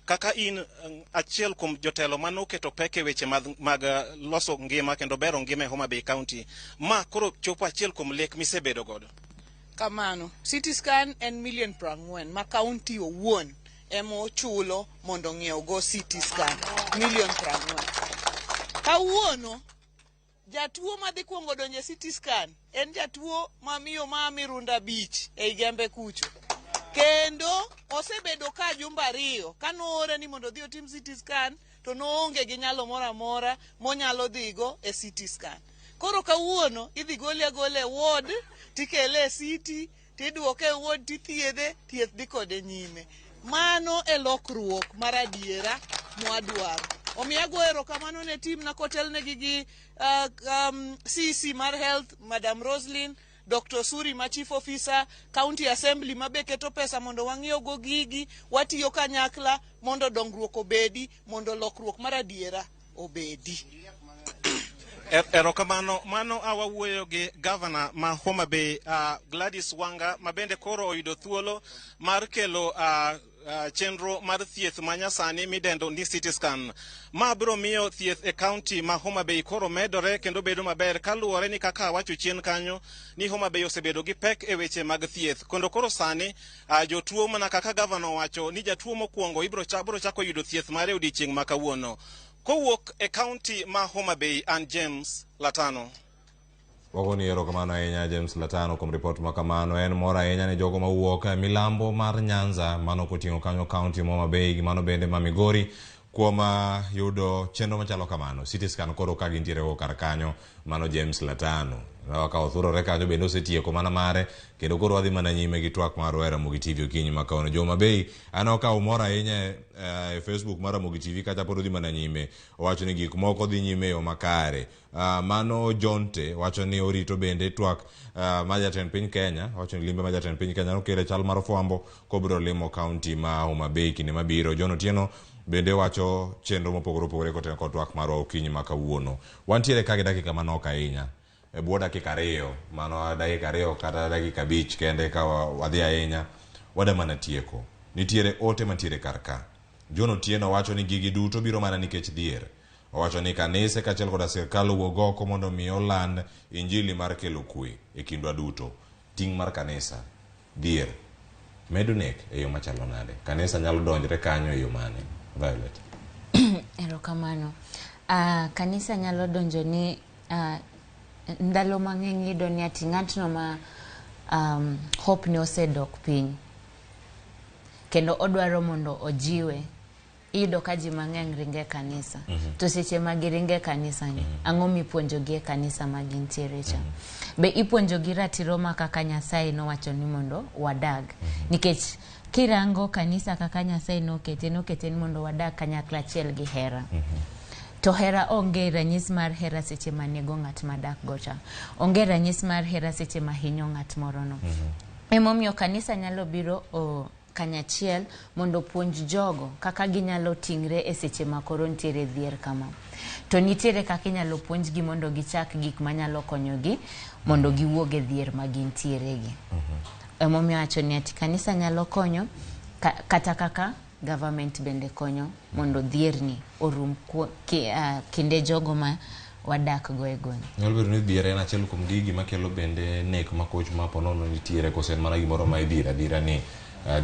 kaka in achiel kuom jotelo mane oketo pek e weche mag loso ngima kendo bero ngima e Homa Bay County, ma koro chopo achiel kuom lek misebedo godo? Kamano, CT scan en million 40 ma county owuon ema ochulo mondo ong'iew go CT scan, million 40. Kawuono, jatuo madhi kuongo donjo e CT scan en jatuo mamiyo ma Mirunda Beach ei Gembe kucho. Kendo osebedo ka jumbe 2 kanoore ni mondo odhi otim CT scan to noonge gi nyalo moro amora monyalo dhigo e CT scan. Koro kawuono idhi gole agola e ward tikele e CT tiduoke e ward tithiedhe, thieth dhi kode nyime. Mano e lokruok mar adiera mwadwaro. Omiyo agoyo erokamano ne team na kotelnegi gi CC mar Health, Madam Roslyn, Dr. Suri ma Chief Officer, County Assembly ma be keto pesa mondo wang'iew go gigi, watiyo kanyakla mondo dongruok obedi, mondo lokruok mar adiera obedi. Erokamano, mano awawuoyo gi gavana ma Homa Bay, Gladys Wanga, ma bende koro oyudo thuolo mar kelo chenro mar thieth ma nyasani midendo ni CT scan. Ma biro miyo thieth e county ma Homa Bay koro medore kendo bedo maber kaluwore ni kaka awacho chien kanyo ni Homa Bay osebedo gi pek e weche mag thieth. Kendo koro sani jotuo mana kaka gavana owacho ni jatuo mokwongo ibiro biro chako yudo thieth mare e odiechieng' ma kawuono. Kowuok e county ma Homa Bay, an James Latano. Wagoni erokamano ahinya James Latano kuom ripot ma kamano. En mor ahinya ne jogo mawuok milambo mar Nyanza, mano koting'o kanyo county ma Homa Bay gi mano bende ma Migori kuom yudo chenro machalo kamano. CT scan koro ka gintiere go kar kanyo, mano James Latano. Ka othurore kanyo bende osetieko mana mare, kendo koro wadhi mana nyime gi twak marwa e Ramogi TV okinyi ma kawuono. Jo Homa Bay, aneno ka umor ahinya e Facebook mar Ramogi TV kacha pod odhi mana nyime. Owacho ni gik moko dhi nyime e yo makare. Mano Jonte wacho ni orito bende twak ma jatend piny Kenya, wacho ni limbe ma jatend piny Kenya nokelo e chal mar fwambo kobiro limo county ma Homa Bay kinde mabiro. John Otieno bende wacho chenro mopogore opogore kotenore kod twak marwa okinyi ma kawuono. Wantiere ka gi dakika manok ahinya. E bwo dakika 2, mano dakika 2 kata dakika 5 kende ka wadhi ahinya, wada mana tieko. Nitiere ote mantiere kar ka. John Otieno wacho ni gigi duto biro mana nikech dhier. Owacho ni kanise kaachiel koda sirkal owuog oko mondo mi oland injili mar kelo kwe e kindwa duto. Ting' mar kanisa, dhier, medo nek e yo machalo nade? Kanisa nyalo donjre kanyo e yo mane? Violet. Erokamano. Kanisa nyalo donjo ni ndalo mang'eny iyudo ni ati ng'atno ma hope ne osedok piny kendo odwaro mondo ojiwe. Iyudo ka ji mang'eny ringo e kanisa. To seche ma giringo e kanisa ni, ang'o mipuonjogi e kanisa ma gintiere cha? Be ipuonjogi ratiro ma kaka Nyasaye nowacho ni mondo wadag? Nikech kirango kanisa kaka Nyasaye nokete, nokete ni mondo wadag kanyakla achiel gi hera. To hera onge ranyis mar hera seche ma nego ng'at madak go cha. Onge ranyis mar hera seche ma hinyo ng'at moro no. Emomiyo kanisa nyalo biro kanyachiel mondo puonj jogo kaka ginyalo ting're e seche ma koro nitiere dhier kama. To nitiere kaka inyalo puonjgi mondo gichak gik manyalo konyogi mondo giwuog e dhier ma gintiere gi. Emomiyo awacho ni ati kanisa nyalo konyo kata kaka government bende konyo mondo dhierni orum kinde jogo ma wadak go e gweng'. Nyalo bedo ni dhier en achiel kuom gigi makelo bende nek makoch ma po nono nitiere, koso en mana gimoro ma idhier adhiera ni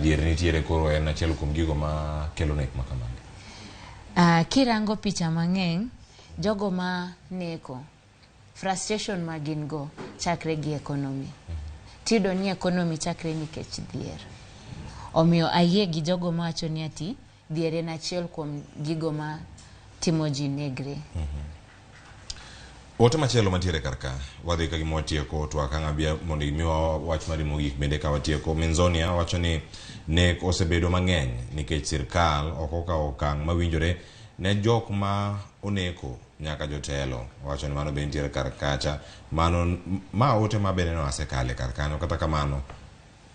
dhier nitiere, koro en achiel kuom gigo ma kelo nek ma kamagi. Kirango picha mang'eny, jogo ma neko, frustration ma gin go chakre gi economy. Tiyudo ni economy chakre nikech dhier. Omiyo ayie gi jogo mawacho ni ati dhier en achiel kuom gigo ma timo ji negre. Ote machielo mantiere kar ka, wadhi ka gima watieko twak ang' abia mondo imiwa wach mari mogik bende ka watieko. Minzonia wacho ni nek osebedo mang'eny nikech sirkal ok okawo okang' mawinjore ne jok ma oneko nyaka jotelo. Wacho ni mano be nitiere kar kacha. Mano ma ote ma bende no asekale kar kanyo. Kata kamano,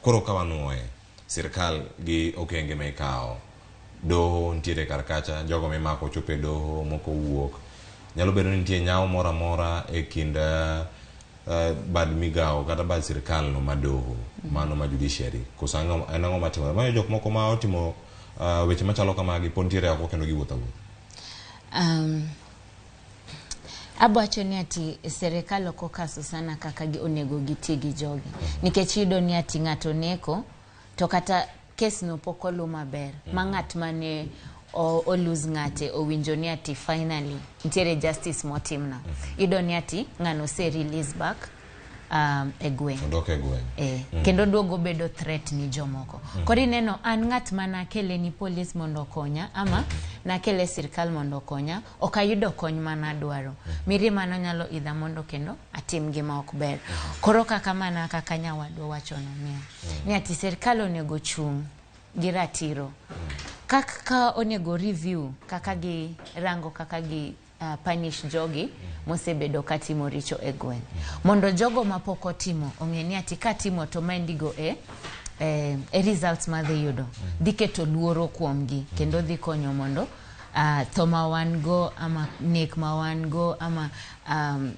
koro ka wanuoye, sirkal gi okenge ma ikawo. Doho nitiere kar kacha, jogo mimako chopo e doho, moko wuok. Nyalo bedo ni nitie nyawo moro amora e kind bad migawo kata bad sirkal no ma doho, mano ma judiciary. Koso ang'o en ang'o matimore? Mayo jok moko ma otimo weche machalo kamagi pod nitiere oko kendo giwuotho awuotha. Abwacho ni ati serikal ok okaso sana kaka onego giti gi jogi nikech iyudo ni ati ng'ato neko to kata kes no pok olu maber ma ng'at mane o lose ng'ate owinjo ni ati finally nitiere justice motimna. Iyudo ni ati ng'ano ose release back e gweng'. Odok e gweng'. Kendo duogo bedo threat ni jomoko. Koro ineno an ng'at manakele ni polis mondo okonya ama nakele sirkal mondo okonya, ok ayudo kony manadwaro. Mirima no nyalo idha mondo kendo atim gima ok ber. Koro kaka mana kaka nyawadwa wachono niya, ni ati sirkal onego chung' gi ratiro. Kaka onego review kaka gi rango kaka gi punish jogi mosebedo katimo richo e gweng'. Mondo jogo mapok otimo ong'e ni ati katimo to maendigo e results madhi yudo. Dhi keto luoro kuomgi kendo dhi konyo mondo tho ma wan go ama nek ma wan go ama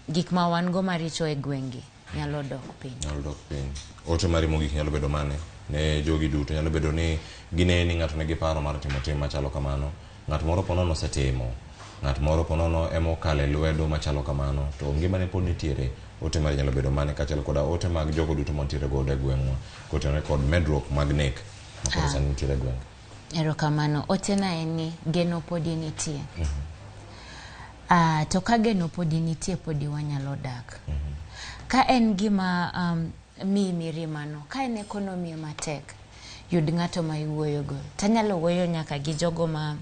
gik ma wan go maricho e gweng'gi nyalo dok piny. Nyalo dok piny. Ote mari mogik nyalo bedo mane ne jogi duto? Nyalo bedo ni gineni ni ng'ato nigi paro mar timo tim machalo kamano, ng'at moro ponono osetimo, ng'at moro ponono ema okalo e lwedo machalo kamano, to ngimane pod nitiere. Ote mari nyalo bedo mane kaachiel koda ote mag jogo duto mantiere godo e gweng'wa kotenore kod medruok mag nek ma koro sani nitiere e gweng'? Erokamano. Otena en ni geno podi nitie. To ka geno podi nitie, podi wanyalo dak. Ka en gima miyi mirima no, ka en economy matek, yud ng'ato ma iwuoyogo. Tanyalo wuoyo nyaka gi jogo ma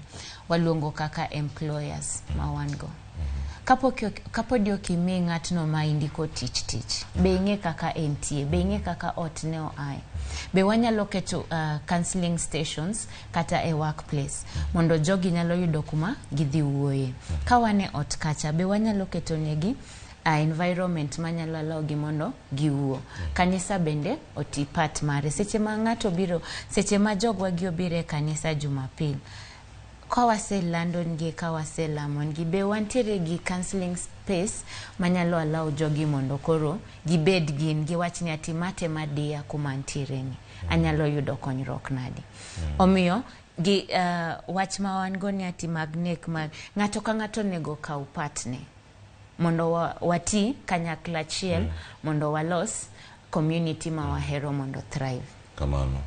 waluongo kaka employers ma wan go. Kapodi ok imi ng'atno ma indiko tich tich, be ing'e kaka entie, be ing'e kaka ot ne oaye. Be wanyalo keto counseling stations kata e workplace mondo jogi nyalo yudo kuma gidhi wuoye. Ka wan e ot kacha, be wanyalo keto negi environment manyalo allow gi mondo giwuo. Kanisa bende oti part mare. Seche ma ng'ato biro, seche ma jogwa gi obiro e kanisa Jumapil, ka waselando negi, ka waselamo negi, be wantiere gi counseling space manyalo allow jogi mondo koro gibed gin giwach ni ati mate madiya kuma antiere ni anyalo yudo konyruok nadi. Omiyo gi wach ma wan go ni ati mag nek mag ng'ato ka ng'ato onego kaw part ne mondo wati kanyakla achiel mondo walos community ma wahero mondo thrive. Kamano.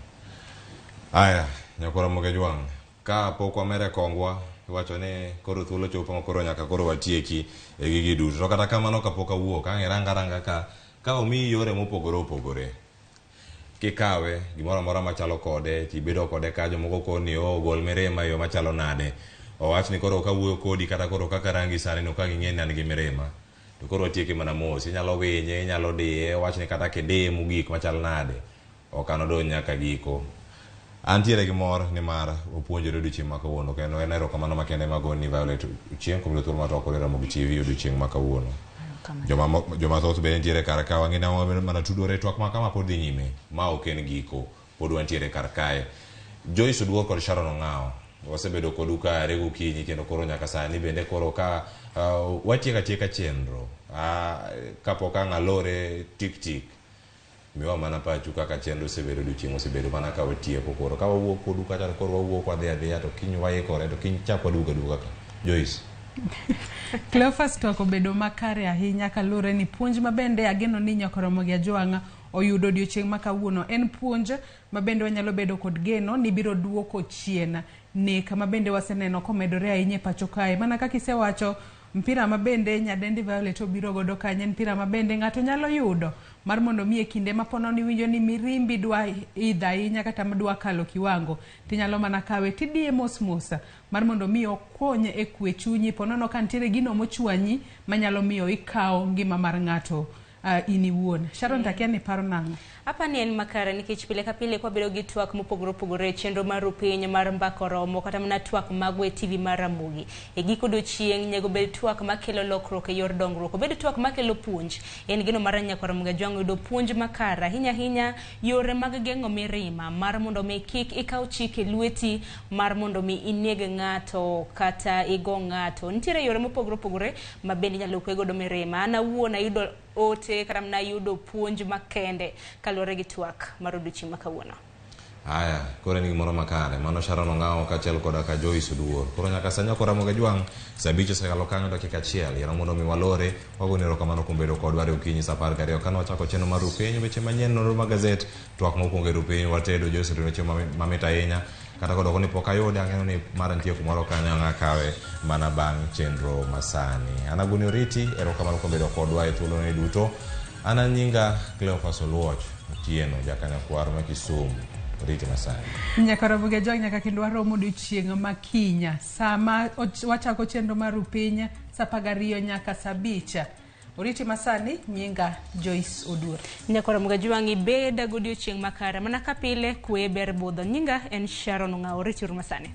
Aya, nyakwara Mogejwang', ka pok wamere kongwa, iwacho ni koro thuolo chopo ma koro nyaka koro watieki e gigi duto. To kata kamano kapok awuok, ang' iranga ranga ka omiyi yore mopogore opogore. Kikawe, gimoro amora machalo kode, tibedo kode ka jomoko koni, oh, gol mirima e yo machalo nade. Owach ni koro kawuoyo kodi kata koro kaka rangi sani no ka ging'e ni an gi mirima. To koro watieke mana mos, inyalo winye, inyalo diye, owach ni kata kidiye mogik machal nade, ok anodonj nyaka giko. Antiere gi mor nimar wapuonjore odiochieng' ma kawuono kendo en erokamano makende magoni Violet Ochieng' kuom yudo thuolo mar twak kod Ramogi TV odiochieng' ma kawuono. Joma thoth bende nitiere kar ka wang'e ni mana tudore twak ma kama pod dhi nyime ma ok en giko pod wantiere kar kae. Joyce Oduor kod Sharon Ong'awo wasebedo kodu ka are gokinyi kendo koro nyaka sani bende koro ka watieko atieka chenro kapok ang' alore tik tik miwa mana pachu kaka chenro osebedo odiochieng' osebedo mana ka watieko koro ka wawuok kodu kacha to koro wawuok wadhi adhiya to kiny waikore to kiny chak waduogo aduoga ka. Joyce. Cleophas twak obedo makare ahinya kaluwore ni puonj mabende ageno ni nyaka Ramogi Ajwang' oyudo odiochieng' ma kawuono en puonj mabende wanyalo bedo kod geno ni biro duoko chien nek mabende waseneno komedore ahinya e pacho kae. Mana kaka isewacho, mpira mabende nyadendi Violet obiro godo kanyo en mpira mabende ng'ato nyalo yudo mar mondo mi e kinde ma pono ni winjo ni mirimbi dwa idho ahinya kata dwa kalo kiwango, tinyalo mana kawe tidiye mos mos mar mondo mi okony e kwe chunyi ponono ka nitiere gino mochwanyi manyalo miyo ikaw ngima mar ng'ato. in iwuon. Sharon, takia ni paro nang'o? Apa ni en makare nikech pile ka pile kwabedo gi twak mopogore opogore e chenro mar Rupiny mar Mbaka Oromo kata mana twak magwa e TV mar Ramogi. E giko odiochieng' nyego bed twak makelo lokruok e yor dongruok, obed twak makelo puonj. En geno mar Nyakwar Ramogi Ajwang' yudo puonj makare ahinya ahinya yore mag geng'o mirima mar mondo mi kik ikaw chik e lweti mar mondo mi ineg ng'ato kata igo ng'ato. Nitiere yore mopogore opogore ma bende inyalo kwe godo mirima. An awuon ayudo ote kata mana yudo puonj makende kaluwore gi twak mar odiochieng' ma kawuono. Aya, koro en gimoro makare. Mano Sharon Ong'awo kaachiel koda ka Joyce Oduor. Koro nyaka sani ok Ramogi Ajwang', saa abich osekalo kanyo dakika achiel. Yiero mondo mi walore, wagoni erokamano kuom bedo kodwa e okinyi saa 12 kane wachako chenro mar Rupiny, weche manyien, nonro mag gazet, twak mokwongo e Rupiny, watedo, Joyce otedo chiemo mamit ahinya. Kata kodoko ni pok ayude, ang'eyo ni mara nitie kumoro kanyo ang' akawe mana bang' chenro masani. An Aguni Oriti, erokamano kuom bedo kodwa e thuoloni duto. An anyinga Cleophas Oluoch Otieno, jakanyakwar ma Kisumu. Oriti masani. Nyaka Ramogi Ajwang' nyaka kendo warom odiochieng' ma kinya sama wachako chenro mar Rupiny saa 12 nyaka saa 5. Oriti masani, nyinga Joyce Oduor. Nyakwar Ramogi Ajwang' ibed godiochieng' makare mana ka pile kwe ber budho. Nyinga en Sharon Ong'awo. Oriti uru masani.